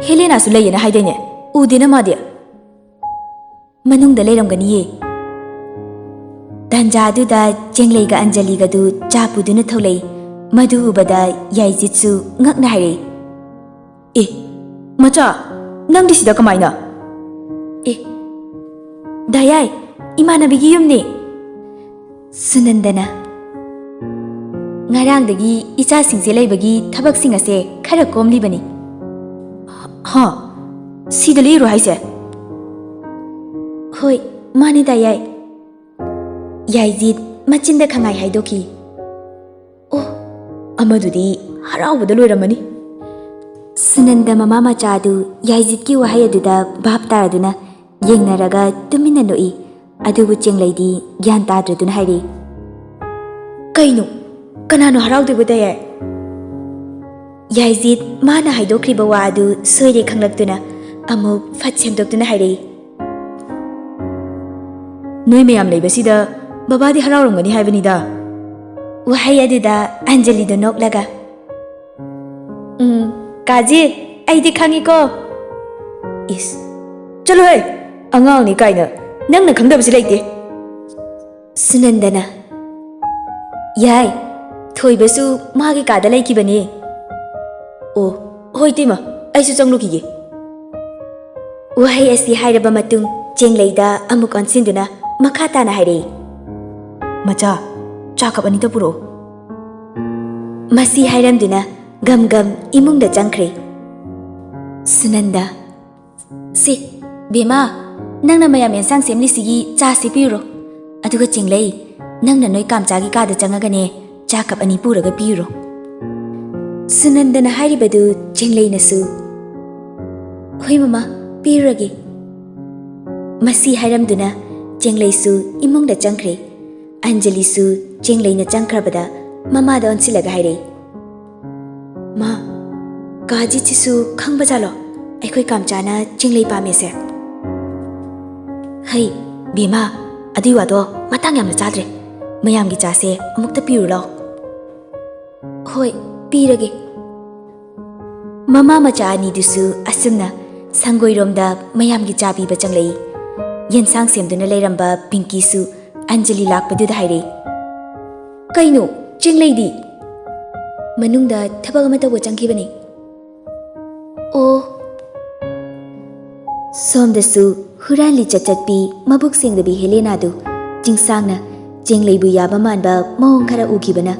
ꯍꯦꯂꯦꯅꯥꯁꯨ ꯂꯩꯌꯦꯅ ꯍꯥꯏꯗꯥꯏꯅꯦ? ꯎꯗꯦꯅ ꯃꯥꯗꯤ꯫" "ꯃꯅꯨꯡꯗ ꯂꯩꯔꯝꯒꯅꯤꯌꯦ꯫" ꯇꯟꯖꯥꯗꯨꯗ ꯆꯦꯡꯂꯩꯒ ꯑꯟꯖꯂꯤꯒꯗꯨ ꯆꯥ ꯄꯨꯗꯨꯅ ꯊꯣꯛꯂꯛꯏ꯫ ꯃꯗꯨ ꯎꯕꯗ ꯌꯥꯏꯖꯤꯠꯁꯨ ꯉꯛꯅ ꯍꯥꯏꯔꯛꯏ, "ꯑꯦ, ꯃꯆꯥ, ꯅꯪꯗꯤ ꯁꯤꯗ ꯀꯃꯥꯏꯅ?" "ꯑꯦ, ꯗꯥꯌꯥꯏ, ꯏꯃꯥꯟꯅꯕꯤꯒꯤ ꯌꯨꯝꯅꯦ꯫" ꯁꯨꯅꯟꯗꯅ, "ꯉꯔꯥꯡꯗꯒꯤ ꯏꯆꯥꯁꯤꯡꯁꯦ ꯂꯩꯕꯒꯤ ꯊꯕꯛꯁꯤꯡ ꯑꯁꯦ ꯈꯔ ꯀꯣꯝꯂꯤꯕꯅꯤ꯫" "ꯍꯥ? ꯁꯤꯗ ꯂꯦꯛꯏꯔꯣ ꯍꯥꯏꯁꯦ?" "ꯍꯣꯏ, ꯃꯥꯅꯦ ꯗꯥꯌꯥꯏ꯫" ꯌꯥꯏꯖꯤꯠ ꯃꯆꯤꯟꯗ ꯈꯪꯍꯥꯏ ꯍꯥꯏꯗꯣꯛꯈꯤ꯫ "ꯑꯣ, ꯑꯃꯗꯨꯗꯤ ꯍꯔꯥꯎꯕꯗ ꯂꯣꯏꯔꯝꯃꯅꯤ꯫" ꯁꯨꯅꯟꯗ ꯃꯃꯥ ꯃꯆꯥꯗꯨ ꯌꯥꯏꯖꯤꯠꯀꯤ ꯋꯥꯍꯩ ꯑꯗꯨꯗ ꯚꯥꯞ ꯇꯥꯔꯗꯨꯅ ꯌꯦꯡꯅꯔꯒ ꯇꯨꯃꯤꯟꯅ ꯅꯣꯛꯏ꯫ ꯑꯗꯨꯕꯨ ꯆꯦꯡꯂꯩꯗꯤ ꯒ꯭ꯌꯥꯟ ꯇꯥꯗ꯭ꯔꯗꯨꯅ ꯍꯥꯏꯔꯛꯏ, "ꯀꯩꯅꯣ? ꯀꯅꯥꯅꯣ ꯍꯔꯥꯎꯗꯣꯏꯕꯨ ꯗꯥꯌꯥꯏ?" ꯌꯥꯏꯖꯤꯠ ꯃꯥꯅ ꯍꯥꯏꯗꯣꯛꯈ꯭ꯔꯤꯕ ꯋꯥ ꯑꯗꯨ ꯁꯣꯏꯔꯦ ꯈꯪꯂꯛꯇꯨꯅ ꯑꯃꯨꯛ ꯐꯠ ꯁꯦꯝꯗꯣꯛꯇꯨꯅ ꯍꯥꯏꯔꯛꯏ, "ꯅꯣꯏ ꯃꯌꯥꯝ ꯂꯩꯕꯁꯤꯗ ꯕꯕꯥꯗꯤ ꯍꯔꯥꯎꯔꯝꯒꯅꯤ ꯍꯥꯏꯕꯅꯤꯗ꯫ ꯋꯥꯍꯩ ꯑꯗꯨꯗ ꯑꯟꯖꯂꯤꯗꯨ ꯅꯣꯛꯂꯒ, "ꯎꯝ, ꯀꯥꯖꯤ, ꯑꯩꯗꯤ ꯈꯪꯉꯤꯀꯣ꯫" "ꯏꯁ, ꯆꯠꯂꯣꯍꯦ, ꯑꯉꯥꯡꯅꯤ ꯀꯥꯏꯅ, ꯅꯪꯅ ꯈꯪꯗꯕꯁꯤ ꯂꯩꯇꯦ꯫" ꯁꯨꯅꯟꯗꯅ, "ꯌꯥꯏ, ꯊꯣꯏꯕꯁꯨ ꯃꯥꯒꯤ ꯀꯥꯗ ꯂꯩꯈꯤꯕꯅꯦ꯫" "ꯑꯣ, ꯍꯣꯏ ꯇꯤꯃ, ꯑꯩꯁꯨ ꯆꯪꯂꯨꯈꯤꯒꯦ꯫" ꯋꯥꯍꯩ ꯑꯁꯤ ꯍꯥꯏꯔꯕ ꯃꯇꯨꯡ, ꯆꯦꯡꯂꯩꯗ ꯑꯃꯨꯛ ꯑꯣꯟꯁꯤꯟꯗꯨꯅ ꯃꯈꯥ ꯇꯥꯅ ꯍꯥꯏꯔꯛꯏ, "ꯃꯆꯥ, ꯆꯥ ꯀꯞ ꯑꯅꯤꯇ ꯄꯨꯔꯛꯑꯣ꯫" ꯃꯁꯤ ꯍꯥꯏꯔꯝꯗꯨꯅ ꯒꯝ ꯒꯝ ꯏꯃꯨꯡꯗ ꯆꯪꯈ꯭ꯔꯦ꯫ ꯁꯨꯅꯟꯗ, "ꯁꯤ, ꯕꯦꯃꯥ, ꯅꯪꯅ ꯃꯌꯥꯝ ꯑꯦꯟꯁꯥꯡ ꯁꯦꯝꯂꯤꯁꯤꯒꯤ ꯆꯥꯁꯤ ꯄꯤꯔꯨꯔꯣ꯫ ꯑꯗꯨꯒ ꯆꯦꯡꯂꯩ, ꯅꯪꯅ ꯅꯣꯏ ꯀꯥꯝꯆꯥꯒꯤ ꯀꯥꯗ ꯆꯪꯉꯒꯅꯦ, ꯆꯥ ꯀꯞ ꯑꯅꯤ ꯄꯨꯔꯒ ꯄꯤꯔꯨꯔꯣ꯫" ꯁꯨꯅꯟꯗꯅ ꯍꯥꯏꯔꯤꯕꯗꯨ ꯆꯦꯡꯂꯩꯅꯁꯨ, "ꯍꯣꯏ ꯃꯃꯥ, ꯄꯤꯔꯨꯔꯒꯦ꯫" ꯃꯁꯤ ꯍꯥꯏꯔꯝꯗꯨꯅ ꯆꯦꯡꯂꯩꯁꯨ ꯏꯃꯨꯡꯗ ꯆꯪꯈ꯭ꯔꯦ꯫ ꯑꯟꯖꯂꯤꯁꯨ ꯆꯦꯡꯂꯩꯅ ꯆꯪꯈ꯭ꯔꯕꯗ ꯃꯃꯥꯗ ꯑꯣꯟꯁꯤꯜꯂꯒ ꯍꯥꯏꯔꯛꯏ, "ꯃꯥ, ꯀꯥ ꯑꯖꯤꯠꯁꯤꯁꯨ ꯈꯪꯕꯖꯥꯠꯂꯣ ꯑꯩꯈꯣꯏ ꯀꯥꯝꯆꯥꯅ ꯆꯦꯡꯂꯩ ꯄꯥꯝꯃꯦꯁꯦ?" "ꯍꯩ, ꯕꯦꯃꯥ, ꯑꯗꯨꯏ ꯋꯥꯗꯣ ꯃꯇꯥꯡ ꯌꯥꯝꯅ ꯆꯥꯗ꯭ꯔꯦ꯫ ꯃꯌꯥꯝꯒꯤ ꯆꯥꯁꯦ ꯑꯃꯨꯛꯇ ꯄꯤꯔꯨ ꯂꯥꯎ꯫" "ꯍꯣꯏ, ꯄꯤꯔꯒꯦ꯫" ꯃꯃꯥ ꯃꯆꯥ ꯑꯅꯤꯗꯨꯁꯨ ꯑꯁꯨꯝꯅ ꯁꯪꯒꯣꯏꯔꯣꯝꯗ ꯃꯌꯥꯝꯒꯤ ꯆꯥ ꯄꯤꯕ ꯆꯪꯂꯛꯏ꯫ ꯌꯦꯟꯁꯥꯡ ꯁꯦꯝꯗꯨꯅ ꯂꯩꯔꯝꯕ ꯄꯤꯡꯀꯤꯁꯨ ꯑꯟꯖꯂꯤ ꯂꯥꯛꯄꯗꯨꯗ ꯍꯥꯏꯔꯛꯏ, "ꯀꯩꯅꯣ, ꯆꯦꯡꯂꯩꯗꯤ?" "ꯃꯅꯨꯡꯗ ꯊꯕꯛ ꯑꯃ ꯇꯧꯕ ꯆꯪꯈꯤꯕꯅꯤ꯫" "ꯑꯣ꯫" ꯁꯣꯝꯗꯁꯨ ꯍꯨꯔꯥꯟꯂꯤ ꯆꯠꯆꯠꯄꯤ ꯃꯕꯨꯛ ꯁꯦꯡꯗꯕꯤ ꯍꯦꯂꯦꯅꯥꯗꯨ ꯆꯤꯡꯁꯥꯡꯅ ꯆꯦꯡꯂꯩꯕꯨ ꯌꯥꯕ ꯃꯥꯟꯕ ꯃꯑꯣꯡ ꯈꯔ ꯎꯈꯤꯕꯅ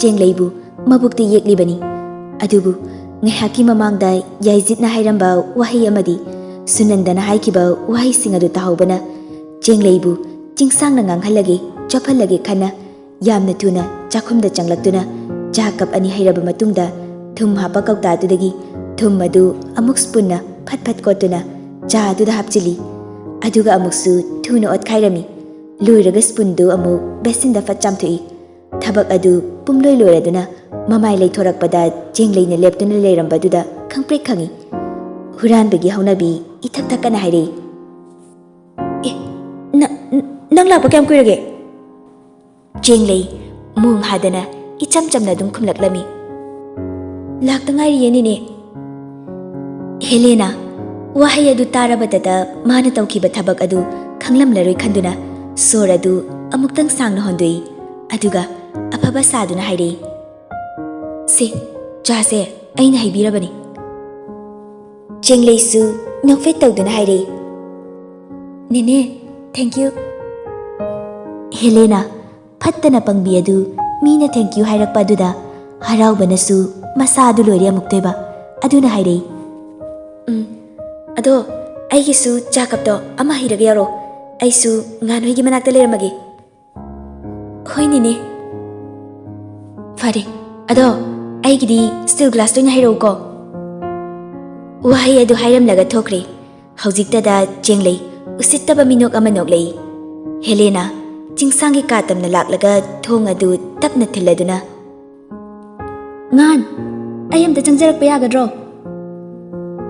ꯆꯦꯡꯂꯩꯕꯨ ꯃꯕꯨꯛꯇ ꯌꯦꯛꯂꯤꯕꯅꯤ꯫ ꯑꯗꯨꯕꯨ ꯉꯥꯏꯍꯥꯛꯀꯤ ꯃꯃꯥꯡꯗ ꯌꯥꯏꯖꯤꯠꯅ ꯍꯥꯏꯔꯝꯕ ꯋꯥꯍꯩ ꯑꯃꯗꯤ ꯁꯨꯅꯟꯗꯅ ꯍꯥꯏꯈꯤꯕ ꯋꯥꯍꯩꯁꯤꯡ ꯑꯗꯨ ꯇꯥꯍꯧꯕꯅ ꯆꯦꯡꯂꯩꯕꯨ ꯆꯤꯡꯁꯥꯡꯅ ꯉꯥꯡꯍꯜꯂꯒꯦ, ꯆꯣꯞꯍꯜꯂꯒꯦ ꯈꯟꯅ ꯌꯥꯝꯅ ꯊꯨꯅ ꯆꯥꯛꯈꯨꯝꯗ ꯆꯪꯂꯛꯇꯨꯅ ꯆꯥ ꯀꯞ ꯑꯅꯤ ꯍꯩꯔꯕ ꯃꯇꯨꯡꯗ ꯊꯨꯝ ꯍꯥꯞꯄ ꯀꯧꯇꯥꯗꯨꯗꯒꯤ ꯊꯨꯝ ꯑꯗꯨ ꯑꯃꯨꯛ ꯁ꯭ꯄꯨꯟꯅ ꯐꯠ ꯐꯠ ꯀꯣꯠꯇꯨꯅ ꯆꯥ ꯑꯗꯨꯗ ꯍꯥꯞꯆꯤꯜꯂꯤ꯫ ꯑꯗꯨꯒ ꯑꯃꯨꯛꯁꯨ ꯊꯨꯅ ꯑꯣꯠꯈꯥꯏꯔꯝꯃꯤ꯫ ꯂꯣꯏꯔꯒ ꯁ꯭ꯄꯨꯟꯗꯨ ꯑꯃꯨꯛ ꯕꯦꯁꯤꯟꯗ ꯐꯠ ꯆꯥꯝꯊꯣꯛꯏ꯫ ꯊꯕꯛ ꯑꯗꯨ ꯄꯨꯝꯂꯣꯏ ꯂꯣꯏꯔꯗꯨꯅ ꯃꯃꯥꯏ ꯂꯩꯊꯣꯔꯛꯄꯗ ꯆꯦꯡꯂꯩꯅ ꯂꯦꯞꯇꯨꯅ ꯂꯩꯔꯝꯕꯗꯨꯗ ꯈꯪꯄ꯭ꯔꯦꯛ ꯈꯪꯏ꯫ ꯍꯨꯔꯥꯟꯕꯒꯤ ꯍꯧꯅꯕꯤ ꯏꯊꯛ ꯊꯛꯀꯅ ꯍꯥꯏꯔꯛꯏ, "ꯑꯦ, ꯅ-, ꯅ-, ꯅꯪ ꯂꯥꯛꯄ ꯀꯌꯥꯝ ꯀꯨꯏꯔꯒꯦ?" ꯆꯦꯡꯂꯩ ꯃꯣꯡ ꯍꯥꯗꯅ ꯏꯆꯝ ꯆꯝꯅ ꯑꯗꯨꯝ ꯈꯨꯝꯂꯛꯂꯝꯃꯤ꯫ "ꯂꯥꯛꯇ ꯉꯥꯏꯔꯤꯌꯦ, ꯅꯦꯅꯦ꯫" ꯍꯦꯂꯦꯅꯥ ꯋꯥꯍꯩ ꯑꯗꯨ ꯇꯥꯔꯕꯗꯇ ꯃꯥꯅ ꯇꯧꯈꯤꯕ ꯊꯕꯛ ꯑꯗꯨ ꯈꯪꯂꯝꯂꯔꯣꯏ ꯈꯟꯗꯨꯅ ꯁꯣꯔ ꯑꯗꯨ ꯑꯃꯨꯛꯇꯪ ꯁꯥꯡꯅ ꯍꯣꯟꯗꯣꯛꯏ꯫ ꯑꯗꯨꯒ ꯑꯐꯕ ꯁꯥꯗꯨꯅ ꯍꯥꯏꯔꯛꯏ, "ꯁꯦ, ꯆꯥꯁꯦ, ꯑꯩꯅ ꯍꯩꯕꯤꯔꯕꯅꯤ꯫" ꯆꯦꯡꯂꯩꯁꯨ ꯅꯣꯛꯐꯦꯠ ꯇꯧꯗꯨꯅ ꯍꯥꯏꯔꯛꯏ, "ꯅꯦꯅꯦ, thank you꯫" ꯍꯦꯂꯦꯅꯥ ꯐꯠꯇꯅ ꯄꯪꯕꯤ ꯑꯗꯨ ꯃꯤꯅ thank you ꯍꯥꯏꯔꯛꯄ ꯑꯗꯨꯗ ꯍꯔꯥꯎꯕꯅꯁꯨ ꯃꯁꯥ ꯑꯗꯨ ꯂꯣꯏꯔꯦ ꯑꯃꯨꯛꯇꯣꯏꯕ꯫ ꯑꯗꯨꯅ ꯍꯥꯏꯔꯛꯏ, "ꯎꯝ, ꯑꯗꯣ ꯑꯩꯒꯤꯁꯨ ꯆꯥ ꯀꯞꯇꯣ ꯑꯃ ꯍꯩꯔꯒ ꯌꯥꯔꯣ꯫ ꯑꯩꯁꯨ ꯉꯥꯟꯍꯣꯏꯒꯤ ꯃꯅꯥꯛꯇ ꯂꯩꯔꯝꯃꯒꯦ꯫" "ꯍꯣꯏ ꯅꯦꯅꯦ꯫" "ꯐꯔꯦ, ꯑꯗꯣ ꯑꯩꯒꯤꯗꯤ steel glass ꯇ ꯑꯣꯏꯅ ꯍꯩꯔꯛꯎꯀꯣ꯫" ꯋꯥꯍꯩ ꯑꯗꯨ ꯍꯥꯏꯔꯝꯂꯒ ꯊꯣꯛꯈ꯭ꯔꯦ꯫ ꯍꯧꯖꯤꯛꯇꯗ ꯆꯦꯡꯂꯩ ꯎꯁꯤꯠꯇꯕ ꯃꯤꯅꯣꯛ ꯑꯃ ꯅꯣꯛꯂꯛꯏ꯫ ꯍꯦꯂꯦꯅꯥ ꯆꯤꯡꯁꯥꯡꯒꯤ ꯀꯥ ꯇꯝꯅ ꯂꯥꯛꯂꯒ ꯊꯣꯡ ꯑꯗꯨ ꯇꯞꯅ ꯊꯤꯜꯂꯗꯨꯅ, "ꯉꯥꯟ, ꯑꯩ ꯑꯝꯇ ꯆꯪꯖꯔꯛꯄ ꯌꯥꯒꯗ꯭ꯔꯣ?"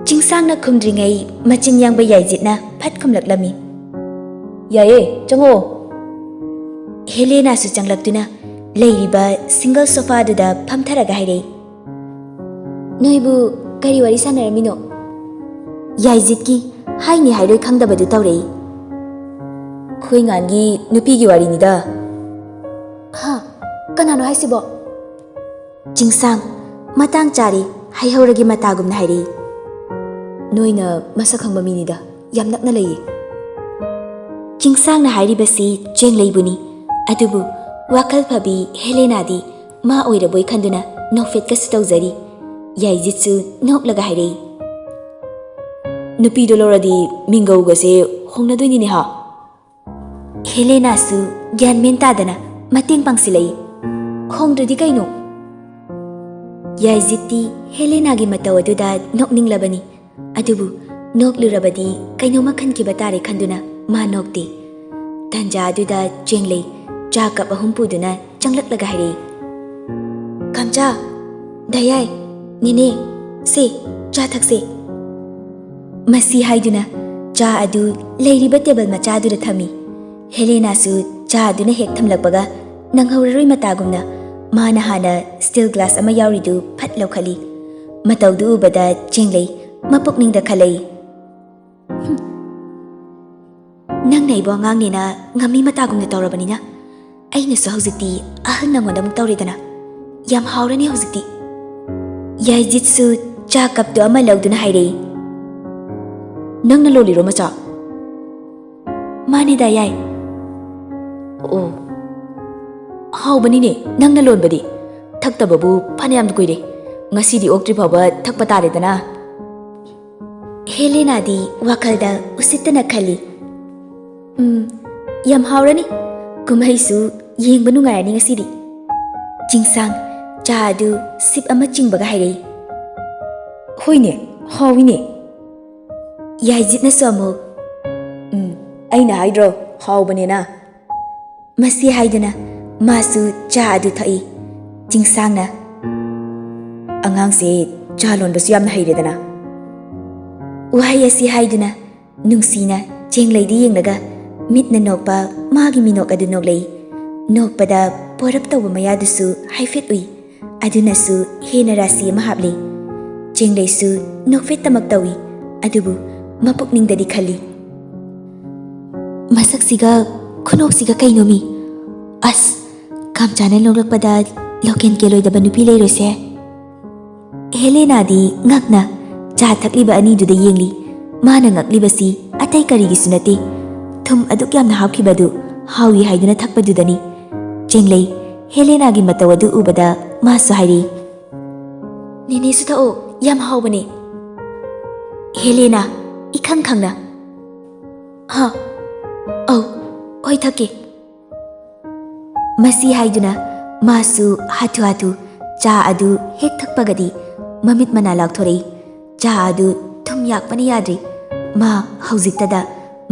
ꯆꯤꯡꯁꯥꯡꯅ ꯈꯨꯝꯗ꯭ꯔꯤꯉꯩ ꯃꯆꯤꯟ ꯌꯥꯡꯕ ꯌꯥꯏꯖꯤꯠꯅ ꯐꯠ ꯈꯨꯝꯂꯛꯂꯝꯃꯤ꯫ "ꯌꯥꯏꯌꯦ, ꯆꯪꯉꯣ꯫" ꯍꯦꯂꯦꯅꯥꯁꯨ ꯆꯪꯂꯛꯇꯨꯅ ꯂꯩꯔꯤꯕ single sofa ꯗꯨꯗ ꯐꯝꯊꯔꯒ ꯍꯥꯏꯔꯛꯏ, "ꯅꯣꯏꯕꯨ ꯀꯔꯤ ꯋꯥꯔꯤ ꯁꯥꯟꯅꯔꯝꯃꯤꯅꯣ?" ꯌꯥꯏꯖꯤꯠꯀꯤ ꯍꯥꯏꯅꯤ ꯍꯥꯏꯔꯣꯏ ꯈꯪꯗꯕꯗꯨ ꯇꯧꯔꯛꯏ꯫ "ꯑꯩꯈꯣꯏ ꯉꯥꯟꯒꯤ ꯅꯨꯄꯤꯒꯤ ꯋꯥꯔꯤꯅꯤꯗ꯫" "ꯍꯥ? ꯀꯅꯥꯅꯣ ꯍꯥꯏꯁꯤꯕꯣ?" ꯆꯤꯡꯁꯥꯡ ꯃꯇꯥꯡ ꯆꯥꯔꯦ ꯍꯩꯍꯧꯔꯒꯤ ꯃꯇꯥꯒꯨꯝꯅ ꯍꯥꯏꯔꯛꯏ꯫ "ꯅꯣꯏꯅ ꯃꯁꯛ ꯈꯪꯕ ꯃꯤꯅꯤꯗ, ꯌꯥꯝ ꯅꯛꯅ ꯂꯩꯌꯦ꯫" ꯆꯤꯡꯁꯥꯡꯅ ꯍꯥꯏꯔꯤꯕꯁꯤ ꯆꯦꯡꯂꯩꯕꯨꯅꯤ꯫ ꯑꯗꯨꯕꯨ ꯋꯥꯈꯜ ꯐꯕꯤ ꯍꯦꯂꯦꯅꯥꯗꯤ ꯃꯥ ꯑꯣꯏꯔꯕꯣꯏ ꯈꯟꯗꯨꯅ ꯅꯣꯛꯐꯦꯠꯀꯁꯨ ꯇꯧꯖꯔꯤ꯫ ꯌꯥꯏꯖꯤꯠꯁꯨ ꯅꯣꯛꯂꯒ ꯍꯥꯏꯔꯛꯏ, "ꯅꯨꯄꯤꯗꯣ ꯂꯧꯔꯗꯤ ꯃꯤꯡꯒꯧꯒꯁꯦ ꯍꯣꯡꯅꯗꯣꯏꯅꯤꯅꯦ ꯍꯥ?" ꯍꯦꯂꯦꯅꯥꯁꯨ ꯒ꯭ꯌꯥꯟ ꯃꯦꯟ ꯇꯥꯗꯅ ꯃꯇꯦꯡ ꯄꯥꯡꯁꯤꯜꯂꯛꯏ꯫ "ꯍꯣꯡꯗ꯭ꯔꯗꯤ ꯀꯩꯅꯣ?" ꯌꯥꯏꯖꯤꯠꯇꯤ ꯍꯦꯂꯦꯅꯥꯒꯤ ꯃꯇꯧ ꯑꯗꯨꯗ ꯅꯣꯛꯅꯤꯡꯂꯕꯅꯤ꯫ ꯑꯗꯨꯕꯨ ꯅꯣꯛꯂꯨꯔꯕꯗꯤ ꯀꯩꯅꯣꯝꯃ ꯈꯟꯈꯤꯕ ꯇꯥꯔꯦ ꯈꯟꯗꯨꯅ ꯃꯥ ꯅꯣꯛꯇꯦ꯫ ꯇꯟꯖꯥ ꯑꯗꯨꯗ ꯆꯦꯡꯂꯩ ꯆꯥ ꯀꯞ ꯑꯍꯨꯝ ꯄꯨꯗꯨꯅ ꯆꯪꯂꯛꯂꯒ ꯍꯥꯏꯔꯛꯏ, "ꯀꯝꯆꯥ, ꯗꯥꯌꯥꯏ, ꯅꯦꯅꯦ, ꯁꯦ, ꯆꯥ ꯊꯛꯁꯦ꯫" ꯃꯁꯤ ꯍꯥꯏꯗꯨꯅ ꯆꯥ ꯑꯗꯨ ꯂꯩꯔꯤꯕ ꯇꯦꯕꯜ ꯃꯆꯥꯗꯨꯗ ꯊꯝꯃꯤ꯫ ꯍꯦꯂꯦꯅꯥꯁꯨ ꯆꯥ ꯑꯗꯨꯅ ꯍꯦꯛ ꯊꯝꯂꯛꯄꯒ ꯅꯪꯍꯧꯔꯔꯣꯏ ꯃꯇꯥꯒꯨꯝꯅ ꯃꯥꯅ ꯍꯥꯟꯅ ꯁ꯭ꯇꯤꯜ ꯒ꯭ꯂꯥꯁ ꯑꯃ ꯌꯥꯎꯔꯤꯗꯨ ꯐꯠ ꯂꯧꯈꯠꯂꯤ꯫ ꯃꯇꯧꯗꯨ ꯎꯕꯗ ꯆꯦꯡꯂꯩ ꯃꯄꯨꯛꯅꯤꯡꯗ ꯈꯜꯂꯛꯏ, "ꯍꯨꯝ, ꯅꯪꯅ ꯑꯩꯕꯨ ꯑꯉꯥꯡꯅꯦꯅ ꯉꯝꯃꯤ ꯃꯇꯥꯒꯨꯝꯅ ꯇꯧꯔꯕꯅꯤꯅ ꯑꯩꯅꯁꯨ ꯍꯧꯖꯤꯛꯇꯤ ꯑꯍꯜ ꯅꯪꯉꯣꯟꯗ ꯑꯃꯨꯛ ꯇꯧꯔꯦꯗꯅ꯫ ꯌꯥꯝ ꯍꯥꯎꯔꯅꯤ ꯍꯧꯖꯤꯛꯇꯤ꯫" ꯌꯥꯏꯖꯤꯠꯁꯨ ꯆꯥ ꯀꯞꯇꯨ ꯑꯃ ꯂꯧꯗꯨꯅ ꯍꯥꯏꯔꯛꯏ, "ꯅꯪꯅ ꯂꯣꯜꯂꯤꯔꯣ ꯃꯆꯥ?" "ꯃꯥꯅꯦꯗ ꯌꯥꯏ꯫" "ꯑꯣ, ꯍꯥꯎꯕꯅꯤꯅꯦ ꯅꯪꯅ ꯂꯣꯟꯕꯗꯤ꯫ ꯊꯛꯇꯕꯕꯨ ꯐꯅꯌꯥꯝ ꯀꯨꯏꯔꯦ꯫ ꯉꯁꯤꯗꯤ ꯑꯣꯛꯇ꯭ꯔꯤ ꯐꯥꯎꯕ ꯊꯛꯄ ꯇꯥꯔꯦꯗꯅ꯫" ꯍꯦꯂꯦꯅꯥꯗꯤ ꯋꯥꯈꯜꯗ ꯎꯁꯤꯠꯇꯅ ꯈꯜꯂꯤ, "ꯎꯝ, ꯌꯥꯝ ꯍꯥꯎꯔꯅꯤ꯫ ꯀꯨꯝꯍꯩꯁꯨ ꯌꯦꯡꯕ ꯅꯨꯡꯉꯥꯏꯔꯅꯤ ꯉꯁꯤꯗꯤ꯫" ꯆꯤꯡꯁꯥꯡ ꯆꯥ ꯑꯗꯨ ꯁꯤꯞ ꯑꯃ ꯆꯤꯡꯕꯒ ꯍꯥꯏꯔꯛꯏ, "ꯍꯣꯏꯅꯦ, ꯍꯥꯎꯏꯅꯦ꯫" ꯌꯥꯏꯖꯤꯠꯅꯁꯨ ꯑꯃꯨꯛ, "ꯎꯝ, ꯑꯩꯅ ꯍꯥꯏꯗ꯭ꯔꯣ ꯍꯥꯎꯕꯅꯦꯅ?" ꯃꯁꯤ ꯍꯥꯏꯗꯨꯅ ꯃꯥꯁꯨ ꯆꯥ ꯑꯗꯨ ꯊꯛꯏ꯫ ꯆꯤꯡꯁꯥꯡꯅ, "ꯑꯉꯥꯡꯁꯦ ꯆꯥ ꯂꯣꯟꯕꯁꯨ ꯌꯥꯝꯅ ꯍꯩꯔꯦꯗꯅ꯫" ꯋꯥꯍꯩ ꯑꯁꯤ ꯍꯥꯏꯗꯨꯅ ꯅꯨꯡꯁꯤꯅ ꯆꯦꯡꯂꯩꯗ ꯌꯦꯡꯂꯒ ꯃꯤꯠꯅ ꯅꯣꯛꯄ ꯃꯥꯒꯤ ꯃꯤꯅꯣꯛ ꯑꯗꯨ ꯅꯣꯛꯂꯛꯏ꯫ ꯅꯣꯛꯄꯗ ꯄꯣꯔꯞ ꯇꯧꯕ ꯃꯌꯥꯗꯨꯁꯨ ꯍꯥꯏꯐꯦꯠ ꯎꯏ꯫ ꯑꯗꯨꯅꯁꯨ ꯍꯦꯟꯅ ꯔꯥꯁꯤ ꯑꯃ ꯍꯥꯞꯂꯤ꯫ ꯆꯦꯡꯂꯩꯁꯨ ꯅꯣꯛꯐꯦꯠꯇꯃꯛ ꯇꯧꯏ, ꯑꯗꯨꯕꯨ ꯃꯄꯨꯛꯅꯤꯡꯗꯗꯤ ꯈꯜꯂꯤ, "ꯃꯁꯛꯁꯤꯒ ꯈꯨꯅꯣꯛꯁꯤꯒ ꯀꯩꯅꯣꯃꯤ? ꯑꯁ, ꯀꯥꯝꯆꯥꯅ ꯅꯣꯛꯂꯛꯄꯗ ꯂꯣꯀꯦꯟ ꯀꯦꯜꯂꯣꯏꯗꯕ ꯅꯨꯄꯤ ꯂꯩꯔꯣꯏꯁꯦ꯫" ꯍꯦꯂꯦꯅꯥꯗꯤ ꯉꯛꯅ ꯆꯥ ꯊꯛꯂꯤꯕ ꯑꯅꯤꯗꯨꯗ ꯌꯦꯡꯂꯤ꯫ ꯃꯥꯅ ꯉꯛꯂꯤꯕꯁꯤ ꯑꯇꯩ ꯀꯔꯤꯒꯤꯁꯨ ꯅꯠꯇꯦ, ꯊꯨꯝ ꯑꯗꯨꯛ ꯌꯥꯝꯅ ꯍꯥꯞꯈꯤꯕꯗꯨ ꯍꯥꯎꯏ ꯍꯥꯏꯗꯨꯅ ꯊꯛꯄꯗꯨꯗꯅꯤ꯫ ꯆꯦꯡꯂꯩ ꯍꯦꯂꯦꯅꯥꯒꯤ ꯃꯇꯧ ꯑꯗꯨ ꯎꯕꯗ ꯃꯥꯁꯨ ꯍꯥꯏꯔꯛꯏ, "ꯅꯦꯅꯦꯁꯨ ꯊꯛꯑꯣ, ꯌꯥꯝ ꯍꯥꯎꯕꯅꯦ꯫" ꯍꯦꯂꯦꯅꯥ ꯏꯈꯪ ꯈꯪꯅ, "ꯍꯥ, ꯑꯧ, ꯍꯣꯏ ꯊꯛꯀꯦ꯫" ꯃꯁꯤ ꯍꯥꯏꯗꯨꯅ ꯃꯥꯁꯨ ꯍꯥꯊꯨ ꯍꯥꯊꯨ ꯆꯥ ꯑꯗꯨ ꯍꯦꯛ ꯊꯛꯄꯒꯗꯤ ꯃꯃꯤꯠ ꯃꯅꯥ ꯂꯥꯎꯊꯣꯔꯛꯏ꯫ ꯆꯥ ꯑꯗꯨ ꯊꯨꯝ ꯌꯥꯛꯄꯅ ꯌꯥꯗ꯭ꯔꯤ꯫ ꯃꯥ ꯍꯧꯖꯤꯛꯇꯗ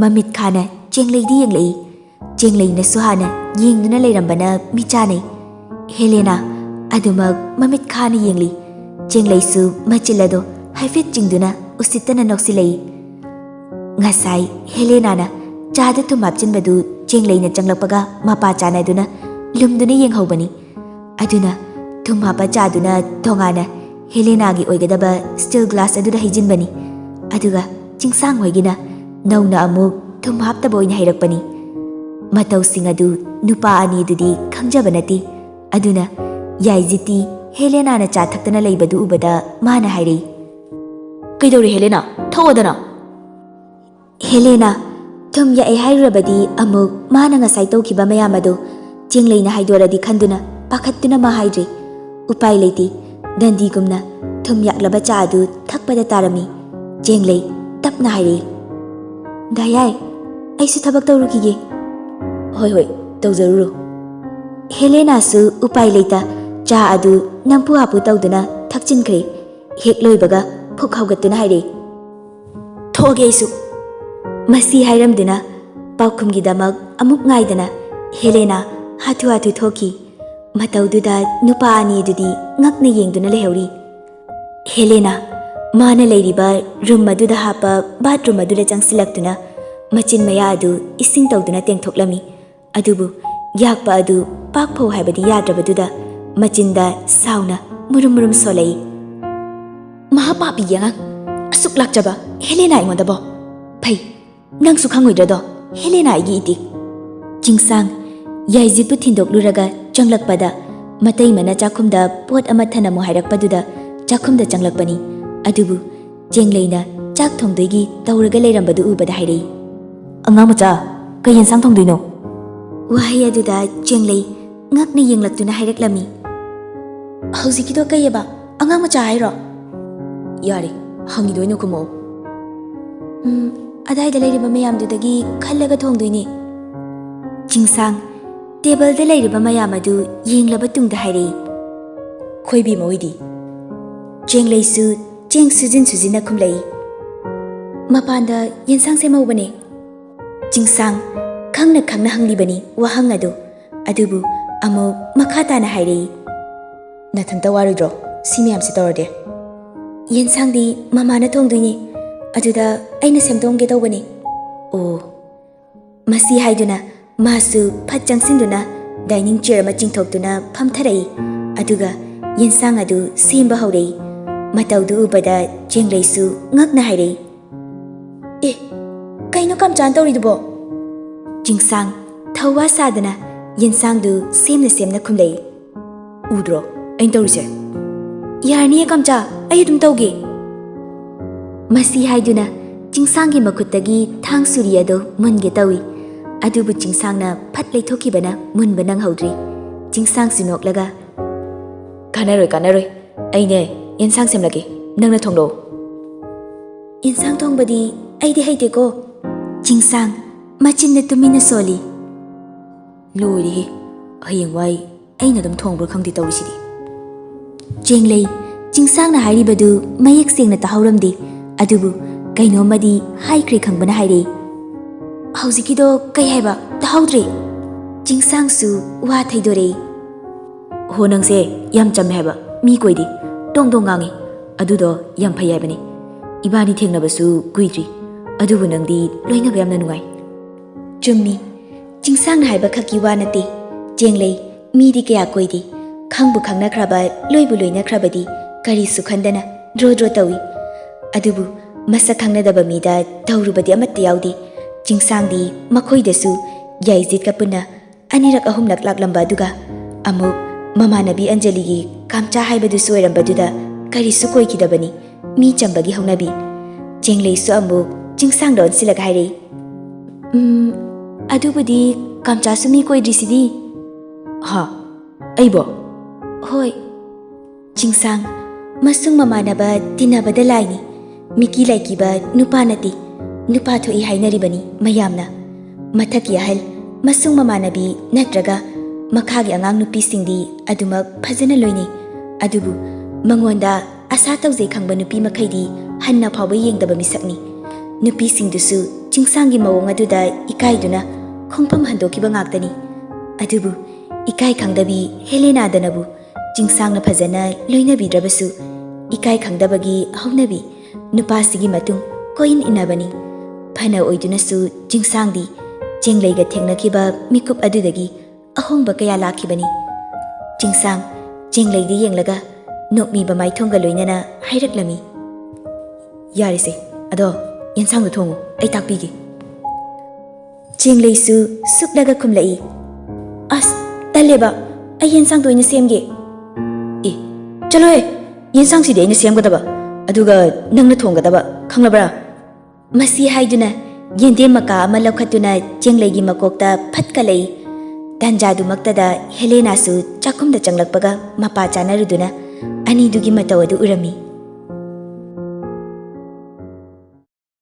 ꯃꯃꯤꯠ ꯈꯥꯅ ꯆꯦꯡꯂꯩꯗꯤ ꯌꯦꯡꯂꯛꯏ꯫ ꯆꯦꯡꯂꯩꯅꯁꯨ ꯍꯥꯟꯅ ꯌꯦꯡꯗꯨꯅ ꯂꯩꯔꯝꯕꯅ ꯃꯤꯆꯥꯅꯩ꯫ ꯍꯦꯂꯦꯅꯥ ꯑꯗꯨꯃꯛ ꯃꯃꯤꯠ ꯈꯥꯅ ꯌꯦꯡꯂꯤ꯫ ꯆꯦꯡꯂꯩꯁꯨ ꯃꯆꯤꯜ ꯑꯗꯣ ꯍꯥꯏꯐꯦꯠ ꯆꯤꯡꯗꯨꯅ ꯎꯁꯤꯠꯇꯅ ꯅꯣꯛꯁꯤꯜꯂꯛꯏ꯫ ꯉꯁꯥꯏ ꯍꯦꯂꯦꯅꯥꯅ ꯆꯥꯗ ꯊꯨꯝ ꯍꯥꯞꯆꯤꯟꯕꯗꯨ ꯆꯦꯡꯂꯩꯅ ꯆꯪꯂꯛꯄꯒ ꯃꯄꯥ ꯆꯥꯟꯅꯗꯨꯅ ꯂꯨꯝꯗꯨꯅ ꯌꯦꯡꯍꯧꯕꯅꯤ꯫ ꯑꯗꯨꯅ ꯊꯨꯝ ꯍꯥꯞꯄ ꯆꯥꯗꯨꯅ ꯇꯣꯉꯥꯟꯅ ꯍꯦꯂꯦꯅꯥꯒꯤ ꯑꯣꯏꯒꯗꯕ ꯁ꯭ꯇꯤꯜ ꯒ꯭ꯂꯥꯁ ꯑꯗꯨꯗ ꯍꯩꯖꯤꯟꯕꯅꯤ꯫ ꯑꯗꯨꯒ ꯆꯤꯡꯁꯥꯡ ꯍꯣꯏꯒꯤꯅ ꯅꯧꯅ ꯑꯃꯨꯛ ꯊꯨꯝ ꯍꯥꯞꯇꯕ ꯑꯣꯏꯅ ꯍꯩꯔꯛꯄꯅꯤ꯫ ꯃꯇꯧꯁꯤꯡ ꯑꯗꯨ ꯅꯨꯄꯥ ꯑꯅꯤꯗꯨꯗꯤ ꯈꯪꯖꯕ ꯅꯠꯇꯦ꯫ ꯑꯗꯨꯅ ꯌꯥꯏꯖꯤꯠꯇꯤ ꯍꯦꯂꯦꯅꯥꯅ ꯆꯥ ꯊꯛꯇꯅ ꯂꯩꯕꯗꯨ ꯎꯕꯗ ꯃꯥꯅ ꯍꯥꯏꯔꯛꯏ, "ꯀꯩꯗꯧꯔꯦ ꯍꯦꯂꯦꯅꯥ? ꯊꯣꯛꯑꯣꯗꯅ!" ꯍꯦꯂꯦꯅꯥ ꯊꯨꯝ ꯌꯥꯛꯑꯦ ꯍꯥꯏꯔꯨꯔꯕꯗꯤ ꯑꯃꯨꯛ ꯃꯥꯅ ꯉꯁꯥꯏ ꯇꯧꯈꯤꯕ ꯃꯌꯥꯝ ꯑꯗꯨ ꯆꯦꯡꯂꯩꯅ ꯍꯥꯏꯗꯣꯔꯗꯤ ꯈꯟꯗꯨꯅ ꯄꯥꯈꯠꯇꯨꯅ ꯃꯥ ꯍꯥꯏꯗ꯭ꯔꯦ꯫ ꯎꯄꯥꯏ ꯂꯩꯇꯦ꯫ ꯗꯟꯗꯤꯒꯨꯝꯅ ꯊꯨꯝ ꯌꯥꯛꯂꯕ ꯆꯥ ꯑꯗꯨ ꯊꯛꯄꯗ ꯇꯥꯔꯝꯃꯤ꯫ ꯆꯦꯡꯂꯩ ꯇꯞꯅ ꯍꯥꯏꯔꯛꯏ, "ꯗꯥꯌꯥꯏ, ꯑꯩꯁꯨ ꯊꯕꯛ ꯇꯧꯔꯨꯈꯤꯒꯦ꯫" "ꯍꯣꯏ, ꯍꯣꯏ, ꯇꯧꯖꯔꯨꯔꯣ꯫" ꯍꯦꯂꯦꯅꯥꯁꯨ ꯎꯄꯥꯏ ꯂꯩꯇ ꯆꯥ ꯑꯗꯨ ꯅꯝꯐꯨ ꯍꯥꯐꯨ ꯇꯧꯗꯨꯅ ꯊꯛꯆꯤꯟꯈ꯭ꯔꯦ꯫ ꯍꯦꯛ ꯂꯣꯏꯕꯒ ꯐꯨꯛ ꯍꯧꯒꯠꯇꯨꯅ ꯍꯥꯏꯔꯛꯏ, "ꯊꯣꯛꯑꯒꯦ ꯑꯩꯁꯨ꯫" ꯃꯁꯤ ꯍꯥꯏꯔꯝꯗꯨꯅ ꯄꯥꯎꯈꯨꯝꯒꯤꯗꯃꯛ ꯑꯃꯨꯛ ꯉꯥꯏꯗꯅ ꯍꯦꯂꯦꯅꯥ ꯍꯥꯊꯨ ꯍꯥꯊꯨ ꯊꯣꯛꯈꯤ꯫ ꯃꯇꯧꯗꯨꯗ ꯅꯨꯄꯥ ꯑꯅꯤꯗꯨꯗꯤ ꯉꯛꯅ ꯌꯦꯡꯗꯨꯅ ꯂꯩꯍꯧꯔꯤ꯫ ꯍꯦꯂꯦꯅꯥ ꯃꯥꯅ ꯂꯩꯔꯤꯕ ꯔꯨꯝ ꯑꯗꯨꯗ ꯍꯥꯞꯄ ꯕꯥꯠꯔꯨꯝ ꯑꯗꯨꯗ ꯆꯪꯁꯤꯜꯂꯛꯇꯨꯅ ꯃꯆꯤꯟ ꯃꯌꯥ ꯑꯗꯨ ꯏꯁꯤꯡ ꯇꯧꯗꯨꯅ ꯇꯦꯡꯊꯣꯛꯂꯝꯃꯤ꯫ ꯑꯗꯨꯕꯨ ꯌꯥꯛꯄ ꯑꯗꯨ ꯄꯥꯛ ꯐꯧ ꯍꯥꯏꯕꯗꯤ ꯌꯥꯗ꯭ꯔꯕꯗꯨꯗ ꯃꯆꯤꯟꯗ ꯁꯥꯎꯅ ꯃꯨꯔꯨꯝ ꯃꯨꯔꯨꯝ ꯁꯣꯜꯂꯛꯏ꯫ "ꯃꯍꯥ ꯄꯥꯄꯤꯒꯤ ꯑꯉꯥꯡ, ꯑꯁꯨꯛ ꯂꯥꯛꯆꯕ ꯍꯦꯂꯦꯅꯥ ꯑꯩꯉꯣꯟꯗꯕꯣ? ꯐꯩ, ꯅꯪꯁꯨ ꯈꯪꯉꯣꯏꯗ꯭ꯔꯗꯣ, ꯍꯦꯂꯦꯅꯥ ꯑꯩꯒꯤ ꯏꯇꯤꯛ꯫" ꯆꯤꯡꯁꯥꯡ ꯌꯥꯏꯖꯤꯠꯄꯨ ꯊꯤꯟꯗꯣꯛꯂꯨꯔꯒ ꯆꯪꯂꯛꯄꯗ ꯃꯇꯩꯃꯅ ꯆꯥꯛꯈꯨꯝꯗ ꯄꯣꯠ ꯑꯃ ꯊꯅꯝꯃꯨ ꯍꯥꯏꯔꯛꯄꯗꯨꯗ ꯆꯥꯛꯈꯨꯝꯗ ꯆꯪꯂꯛꯄꯅꯤ꯫ ꯑꯗꯨꯕꯨ ꯆꯦꯡꯂꯩꯅ ꯆꯥꯛ ꯊꯣꯡꯗꯣꯏꯒꯤ ꯇꯧꯔꯒ ꯂꯩꯔꯝꯕꯗꯨ ꯎꯕꯗ ꯍꯥꯏꯔꯛꯏ, "ꯑꯉꯥꯡ ꯃꯆꯥ, ꯀꯩ ꯌꯦꯟꯁꯥꯡ ꯊꯣꯡꯗꯣꯏꯅꯣ?" ꯋꯥꯍꯩ ꯑꯗꯨꯗ ꯆꯦꯡꯂꯩ ꯉꯛꯅ ꯌꯦꯡꯂꯛꯇꯨꯅ ꯍꯥꯏꯔꯛꯂꯝꯃꯤ, "ꯍꯧꯖꯤꯛꯀꯤꯗꯣ ꯀꯩꯑꯕ? ꯑꯉꯥꯡ ꯃꯆꯥ ꯍꯥꯏꯔꯣ?" "ꯌꯥꯔꯦ, ꯍꯪꯉꯤꯗꯣ ꯑꯩꯅ ꯈꯨꯝꯃꯛꯑꯣ꯫" "ꯎꯝ, ꯑꯗꯥꯏꯗ ꯂꯩꯔꯤꯕ ꯃꯌꯥꯝꯗꯨꯗꯒꯤ ꯈꯜꯂꯒ ꯊꯣꯡꯗꯣꯏꯅꯦ꯫" ꯆꯤꯡꯁꯥꯡ ꯇꯦꯕꯜꯗ ꯂꯩꯔꯤꯕ ꯃꯌꯥꯝ ꯑꯗꯨ ꯌꯦꯡꯂꯕ ꯇꯨꯡꯗ ꯍꯥꯏꯔꯛꯏ, "ꯈꯣꯏꯕꯤ ꯃꯣꯏꯗꯤ?" ꯆꯦꯡꯂꯩꯁꯨ ꯆꯦꯡ ꯁꯨꯖꯤꯟ ꯁꯨꯖꯤꯟꯅ ꯈꯨꯝꯂꯛꯏ, "ꯃꯄꯥꯟꯗ ꯌꯦꯟꯁꯥꯡ ꯁꯦꯝꯍꯧꯕꯅꯦ꯫" ꯆꯤꯡꯁꯥꯡ ꯈꯪꯅ ꯈꯪꯅ ꯍꯪꯂꯤꯕꯅꯤ ꯋꯥꯍꯪ ꯑꯗꯨ꯫ ꯑꯗꯨꯕꯨ ꯑꯃꯨꯛ ꯃꯈꯥ ꯇꯥꯅ ꯍꯥꯏꯔꯛꯏ, "ꯅꯊꯟꯇ ꯋꯥꯔꯣꯏꯗ꯭ꯔꯣ ꯁꯤ ꯃꯌꯥꯝꯁꯦ ꯇꯧꯔꯗꯤ?" "ꯌꯦꯟꯁꯥꯡꯗꯤ ꯃꯃꯥꯅ ꯊꯣꯡꯗꯣꯏꯅꯦ, ꯑꯗꯨꯗ ꯑꯩꯅ ꯁꯦꯝꯗꯣꯛꯑꯝꯒꯦ ꯇꯧꯕꯅꯦ꯫" "ꯑꯣ꯫" ꯃꯁꯤ ꯍꯥꯏꯗꯨꯅ ꯃꯥꯁꯨ ꯐꯠ ꯆꯪꯁꯤꯟꯗꯨꯅ dining chair ꯑꯃ ꯆꯤꯡꯊꯣꯛꯇꯨꯅ ꯐꯝꯊꯔꯛꯏ꯫ ꯑꯗꯨꯒ ꯌꯦꯟꯁꯥꯡ ꯑꯗꯨ ꯁꯦꯝꯕ ꯍꯧꯔꯛꯏ꯫ ꯃꯇꯧꯗꯨ ꯎꯕꯗ ꯆꯦꯡꯂꯩꯁꯨ ꯉꯛꯅ ꯍꯥꯏꯔꯛꯏ, "ꯑꯦ, ꯀꯩꯅꯣ ꯀꯝꯆꯥꯅ ꯇꯧꯔꯤꯗꯨꯕꯣ?" ꯆꯤꯡꯁꯥꯡ ꯊꯧꯋꯥ ꯁꯥꯗꯅ ꯌꯦꯟꯁꯥꯡꯗꯨ ꯁꯦꯝꯅ ꯁꯦꯝꯅ ꯈꯨꯝꯂꯛꯏ꯫ "ꯎꯗ꯭ꯔꯣ ꯑꯩꯅ ꯇꯧꯔꯤꯁꯦ?" "ꯌꯥꯔꯅꯤꯌꯦ ꯀꯝꯆꯥ, ꯑꯩ ꯑꯗꯨꯝ ꯇꯧꯒꯦ꯫" ꯃꯁꯤ ꯍꯥꯏꯗꯨꯅ ꯆꯤꯡꯁꯥꯡꯒꯤ ꯃꯈꯨꯠꯇꯒꯤ ꯊꯥꯡ ꯁꯨꯔꯤ ꯑꯗꯨ ꯃꯨꯟꯒꯦ ꯇꯧꯏ꯫ ꯑꯗꯨꯕꯨ ꯆꯤꯡꯁꯥꯡꯅ ꯐꯠ ꯂꯩꯊꯣꯛꯈꯤꯕꯅ ꯃꯨꯟꯕ ꯅꯪꯍꯧꯗ꯭ꯔꯤ꯫ ꯆꯤꯡꯁꯥꯡꯁꯨ ꯅꯣꯛꯂꯒ, "ꯀꯥꯟꯅꯔꯣꯏ, ꯀꯥꯟꯅꯔꯣꯏ꯫ ꯑꯩꯅꯦ, ꯌꯦꯟꯁꯥꯡ ꯁꯦꯝꯂꯒꯦ꯫ ꯅꯪꯅ ꯊꯣꯡꯂꯛꯑꯣ꯫" "ꯌꯦꯟꯁꯥꯡ ꯊꯣꯡꯕꯗꯤ ꯑꯩꯗꯤ ꯍꯩꯇꯦꯀꯣ꯫" ꯆꯤꯡꯁꯥꯡ ꯃꯆꯤꯟꯗ ꯇꯨꯃꯤꯟꯅ ꯁꯣꯜꯂꯤ꯫ "ꯂꯣꯏꯔꯦꯍꯦ, ꯍꯌꯦꯡꯋꯥꯏ ꯑꯩꯅ ꯑꯗꯨꯝ ꯊꯣꯡꯕ꯭ꯔꯥ ꯈꯪꯗꯦ ꯇꯧꯔꯤꯁꯤꯗꯤ꯫" ꯆꯦꯡꯂꯩ ꯆꯤꯡꯁꯥꯡꯅ ꯍꯥꯏꯔꯤꯕꯗꯨ ꯃꯌꯦꯛ ꯁꯦꯡꯅ ꯇꯥꯍꯧꯔꯝꯗꯦ, ꯑꯗꯨꯕꯨ ꯀꯩꯅꯣꯝꯃꯗꯤ ꯍꯥꯏꯈ꯭ꯔꯦ ꯈꯪꯕꯅ ꯍꯥꯏꯔꯛꯏ꯫ "ꯍꯧꯖꯤꯛꯀꯤꯗꯣ ꯀꯩ ꯍꯥꯏꯕ? ꯇꯥꯍꯧꯗ꯭ꯔꯦ꯫" ꯆꯤꯡꯁꯥꯡꯁꯨ ꯋꯥ ꯊꯩꯗꯣꯔꯛꯏ꯫ "ꯍꯣ, ꯅꯪꯁꯦ ꯌꯥꯝ ꯆꯝꯃꯦ ꯍꯥꯏꯕ, ꯃꯤ ꯀꯣꯏꯗꯦ, ꯗꯣꯡ ꯗꯣꯡ ꯉꯥꯡꯉꯤ꯫ ꯑꯗꯨꯗꯣ ꯌꯥꯝ ꯐꯩ ꯍꯥꯏꯕꯅꯤ꯫ ꯏꯕꯥꯅꯤ ꯊꯦꯡꯅꯕꯁꯨ ꯀꯨꯏꯗ꯭ꯔꯤ, ꯑꯗꯨꯕꯨ ꯅꯪꯗꯤ ꯂꯣꯏꯅꯕ ꯌꯥꯝꯅ ꯅꯨꯡꯉꯥꯏ꯫" ꯆꯨꯝꯃꯤ, ꯆꯤꯡꯁꯥꯡꯅ ꯍꯥꯏꯕ ꯈꯛꯀꯤ ꯋꯥ ꯅꯠꯇꯦ꯫ ꯆꯦꯡꯂꯩ ꯃꯤꯗꯤ ꯀꯌꯥ ꯀꯣꯏꯗꯦ, ꯈꯪꯕꯨ ꯈꯪꯅꯈ꯭ꯔꯕ, ꯂꯣꯏꯕꯨ ꯂꯣꯏꯅꯈ꯭ꯔꯕꯗꯤ ꯀꯔꯤꯁꯨ ꯈꯟꯗꯅ ꯗ꯭ꯔꯣ ꯗ꯭ꯔꯣ ꯇꯧꯏ꯫ ꯑꯗꯨꯕꯨ ꯃꯁꯛ ꯈꯪꯅꯗꯕ ꯃꯤꯗ ꯇꯧꯔꯨꯕꯗꯤ ꯑꯃꯠꯇ ꯌꯥꯎꯗꯦ꯫ ꯆꯤꯡꯁꯥꯡꯗꯤ ꯃꯈꯣꯏꯗꯁꯨ ꯌꯥꯏꯖꯤꯠꯀ ꯄꯨꯟꯅ ꯑꯅꯤꯔꯛ ꯑꯍꯨꯝꯂꯛ ꯂꯥꯛꯂꯝꯕ ꯑꯗꯨꯒ ꯑꯃꯨꯛ ꯃꯃꯥꯟꯅꯕꯤ ꯑꯟꯖꯂꯤꯒꯤ ꯀꯥꯝꯆꯥ ꯍꯥꯏꯕꯗꯨꯁꯨ ꯑꯣꯏꯔꯝꯕꯗꯨꯗ ꯀꯔꯤꯁꯨ ꯀꯣꯏꯈꯤꯗꯕꯅꯤ꯫ ꯃꯤ ꯆꯝꯕꯒꯤ ꯍꯧꯅꯕꯤ꯫ ꯆꯦꯡꯂꯩꯁꯨ ꯑꯃꯨꯛ ꯆꯤꯡꯁꯥꯡꯗ ꯑꯣꯟꯁꯤꯜꯂꯒ ꯍꯥꯏꯔꯛꯏ, "ꯎꯝ, ꯑꯗꯨꯕꯨꯗꯤ ꯀꯥꯝꯆꯥꯁꯨ ꯃꯤ ꯀꯣꯏꯗ꯭ꯔꯤꯁꯤꯗꯤ꯫" "ꯍꯥ? ꯑꯩꯕꯣ?" "ꯍꯣꯏ꯫" ꯆꯤꯡꯁꯥꯡ ꯃꯁꯨꯡ ꯃꯃꯥꯟꯅꯕ ꯇꯤꯟꯅꯕꯗ ꯂꯥꯏꯅꯤ꯫ ꯃꯤꯀꯤ ꯂꯥꯏꯀꯤꯕ ꯅꯨꯄꯥ ꯅꯠꯇꯦ, ꯅꯨꯄꯥ ꯊꯣꯛꯏ ꯍꯥꯏꯅꯔꯤꯕꯅꯤ ꯃꯌꯥꯝꯅ꯫ ꯃꯊꯛꯀꯤ ꯑꯍꯜ ꯃꯁꯨꯡ ꯃꯃꯥꯟꯅꯕꯤ ꯅꯠꯇ꯭ꯔꯒ ꯃꯈꯥꯒꯤ ꯑꯉꯥꯡ ꯅꯨꯄꯤꯁꯤꯡꯗꯤ ꯑꯗꯨꯃꯛ ꯐꯖꯅ ꯂꯣꯏꯅꯩ꯫ ꯑꯗꯨꯕꯨ ꯃꯉꯣꯟꯗ ꯑꯁꯥ ꯇꯧꯖꯩ ꯈꯪꯕ ꯅꯨꯄꯤ ꯃꯈꯩꯗꯤ ꯍꯟꯅ ꯐꯥꯎꯕ ꯌꯦꯡꯗꯕ ꯃꯤꯁꯛꯅꯤ꯫ ꯅꯨꯄꯤꯁꯤꯡꯗꯨꯁꯨ ꯆꯤꯡꯁꯥꯡꯒꯤ ꯃꯑꯣꯡ ꯑꯗꯨꯗ ꯏꯀꯥꯏꯗꯨꯅ ꯈꯣꯡꯐꯝ ꯍꯟꯗꯣꯛꯈꯤꯕ ꯉꯥꯛꯇꯅꯤ꯫ ꯑꯗꯨꯕꯨ ꯏꯀꯥꯏ ꯈꯪꯗꯕꯤ ꯍꯦꯂꯦꯅꯥꯗꯅꯕꯨ ꯆꯤꯡꯁꯥꯡꯅ ꯐꯖꯅ ꯂꯣꯏꯅꯕꯤꯗ꯭ꯔꯕꯁꯨ ꯏꯀꯥꯏ ꯈꯪꯗꯕꯒꯤ ꯍꯧꯅꯕꯤ ꯅꯨꯄꯥꯁꯤꯒꯤ ꯃꯇꯨꯡ ꯀꯣꯏꯏꯟ ꯏꯟꯅꯕꯅꯤ꯫ ꯐꯅ ꯑꯣꯏꯗꯨꯅꯁꯨ ꯆꯤꯡꯁꯥꯡꯗꯤ ꯆꯦꯡꯂꯩꯒ ꯊꯦꯡꯅꯈꯤꯕ ꯃꯤꯀꯨꯞ ꯑꯗꯨꯗꯒꯤ ꯑꯍꯣꯡꯕ ꯀꯌꯥ ꯂꯥꯛꯈꯤꯕꯅꯤ꯫ ꯆꯤꯡꯁꯥꯡ ꯆꯦꯡꯂꯩꯗ ꯌꯦꯡꯂꯒ ꯅꯣꯛꯃꯤꯕ ꯃꯥꯏꯊꯣꯡꯒ ꯂꯣꯏꯅꯅ ꯍꯥꯏꯔꯛꯂꯝꯃꯤ꯫ "ꯌꯥꯔꯦꯁꯦ, ꯑꯗꯣ ꯌꯦꯟꯁꯥꯡꯗꯣ ꯊꯣꯡꯉꯨ, ꯑꯩ ꯇꯥꯛꯄꯤꯒꯦ"꯫ ꯆꯦꯡꯂꯩꯁꯨ ꯁꯨꯛꯂꯒ ꯈꯨꯝꯂꯛꯏ, "ꯑꯁ, ꯇꯜꯂꯦꯕ, ꯑꯩ ꯌꯦꯟꯁꯥꯡꯗꯣ ꯑꯣꯏꯅ ꯁꯦꯝꯒꯦ"꯫ "ꯑꯦ, ꯆꯠꯂꯣꯍꯦ, ꯌꯦꯟꯁꯥꯡꯁꯤꯗꯤ ꯑꯩꯅ ꯁꯦꯝꯒꯗꯕ, ꯑꯗꯨꯒ ꯅꯪꯅ ꯊꯣꯡꯒꯗꯕ, ꯈꯪꯂꯕ꯭ꯔꯥ?" ꯃꯁꯤ ꯍꯥꯏꯗꯨꯅ ꯌꯦꯟꯗꯦꯝ ꯃꯀꯥ ꯑꯃ ꯂꯧꯈꯠꯇꯨꯅ ꯆꯦꯡꯂꯩꯒꯤ ꯃꯀꯣꯛꯇ ꯐꯠ ꯀꯜꯂꯛꯏ꯫ ꯇꯥꯟꯖꯥꯗꯨꯃꯛꯇꯗ ꯍꯦꯂꯦꯅꯥꯁꯨ ꯆꯥꯛꯈꯨꯝꯗ ꯆꯪꯂꯛꯄꯒ ꯃꯄꯥ ꯆꯥꯅꯔꯨꯗꯨꯅ ꯑꯅꯤꯗꯨꯒꯤ ꯃꯇꯧ ꯑꯗꯨ ꯎꯔꯝꯃꯤ꯫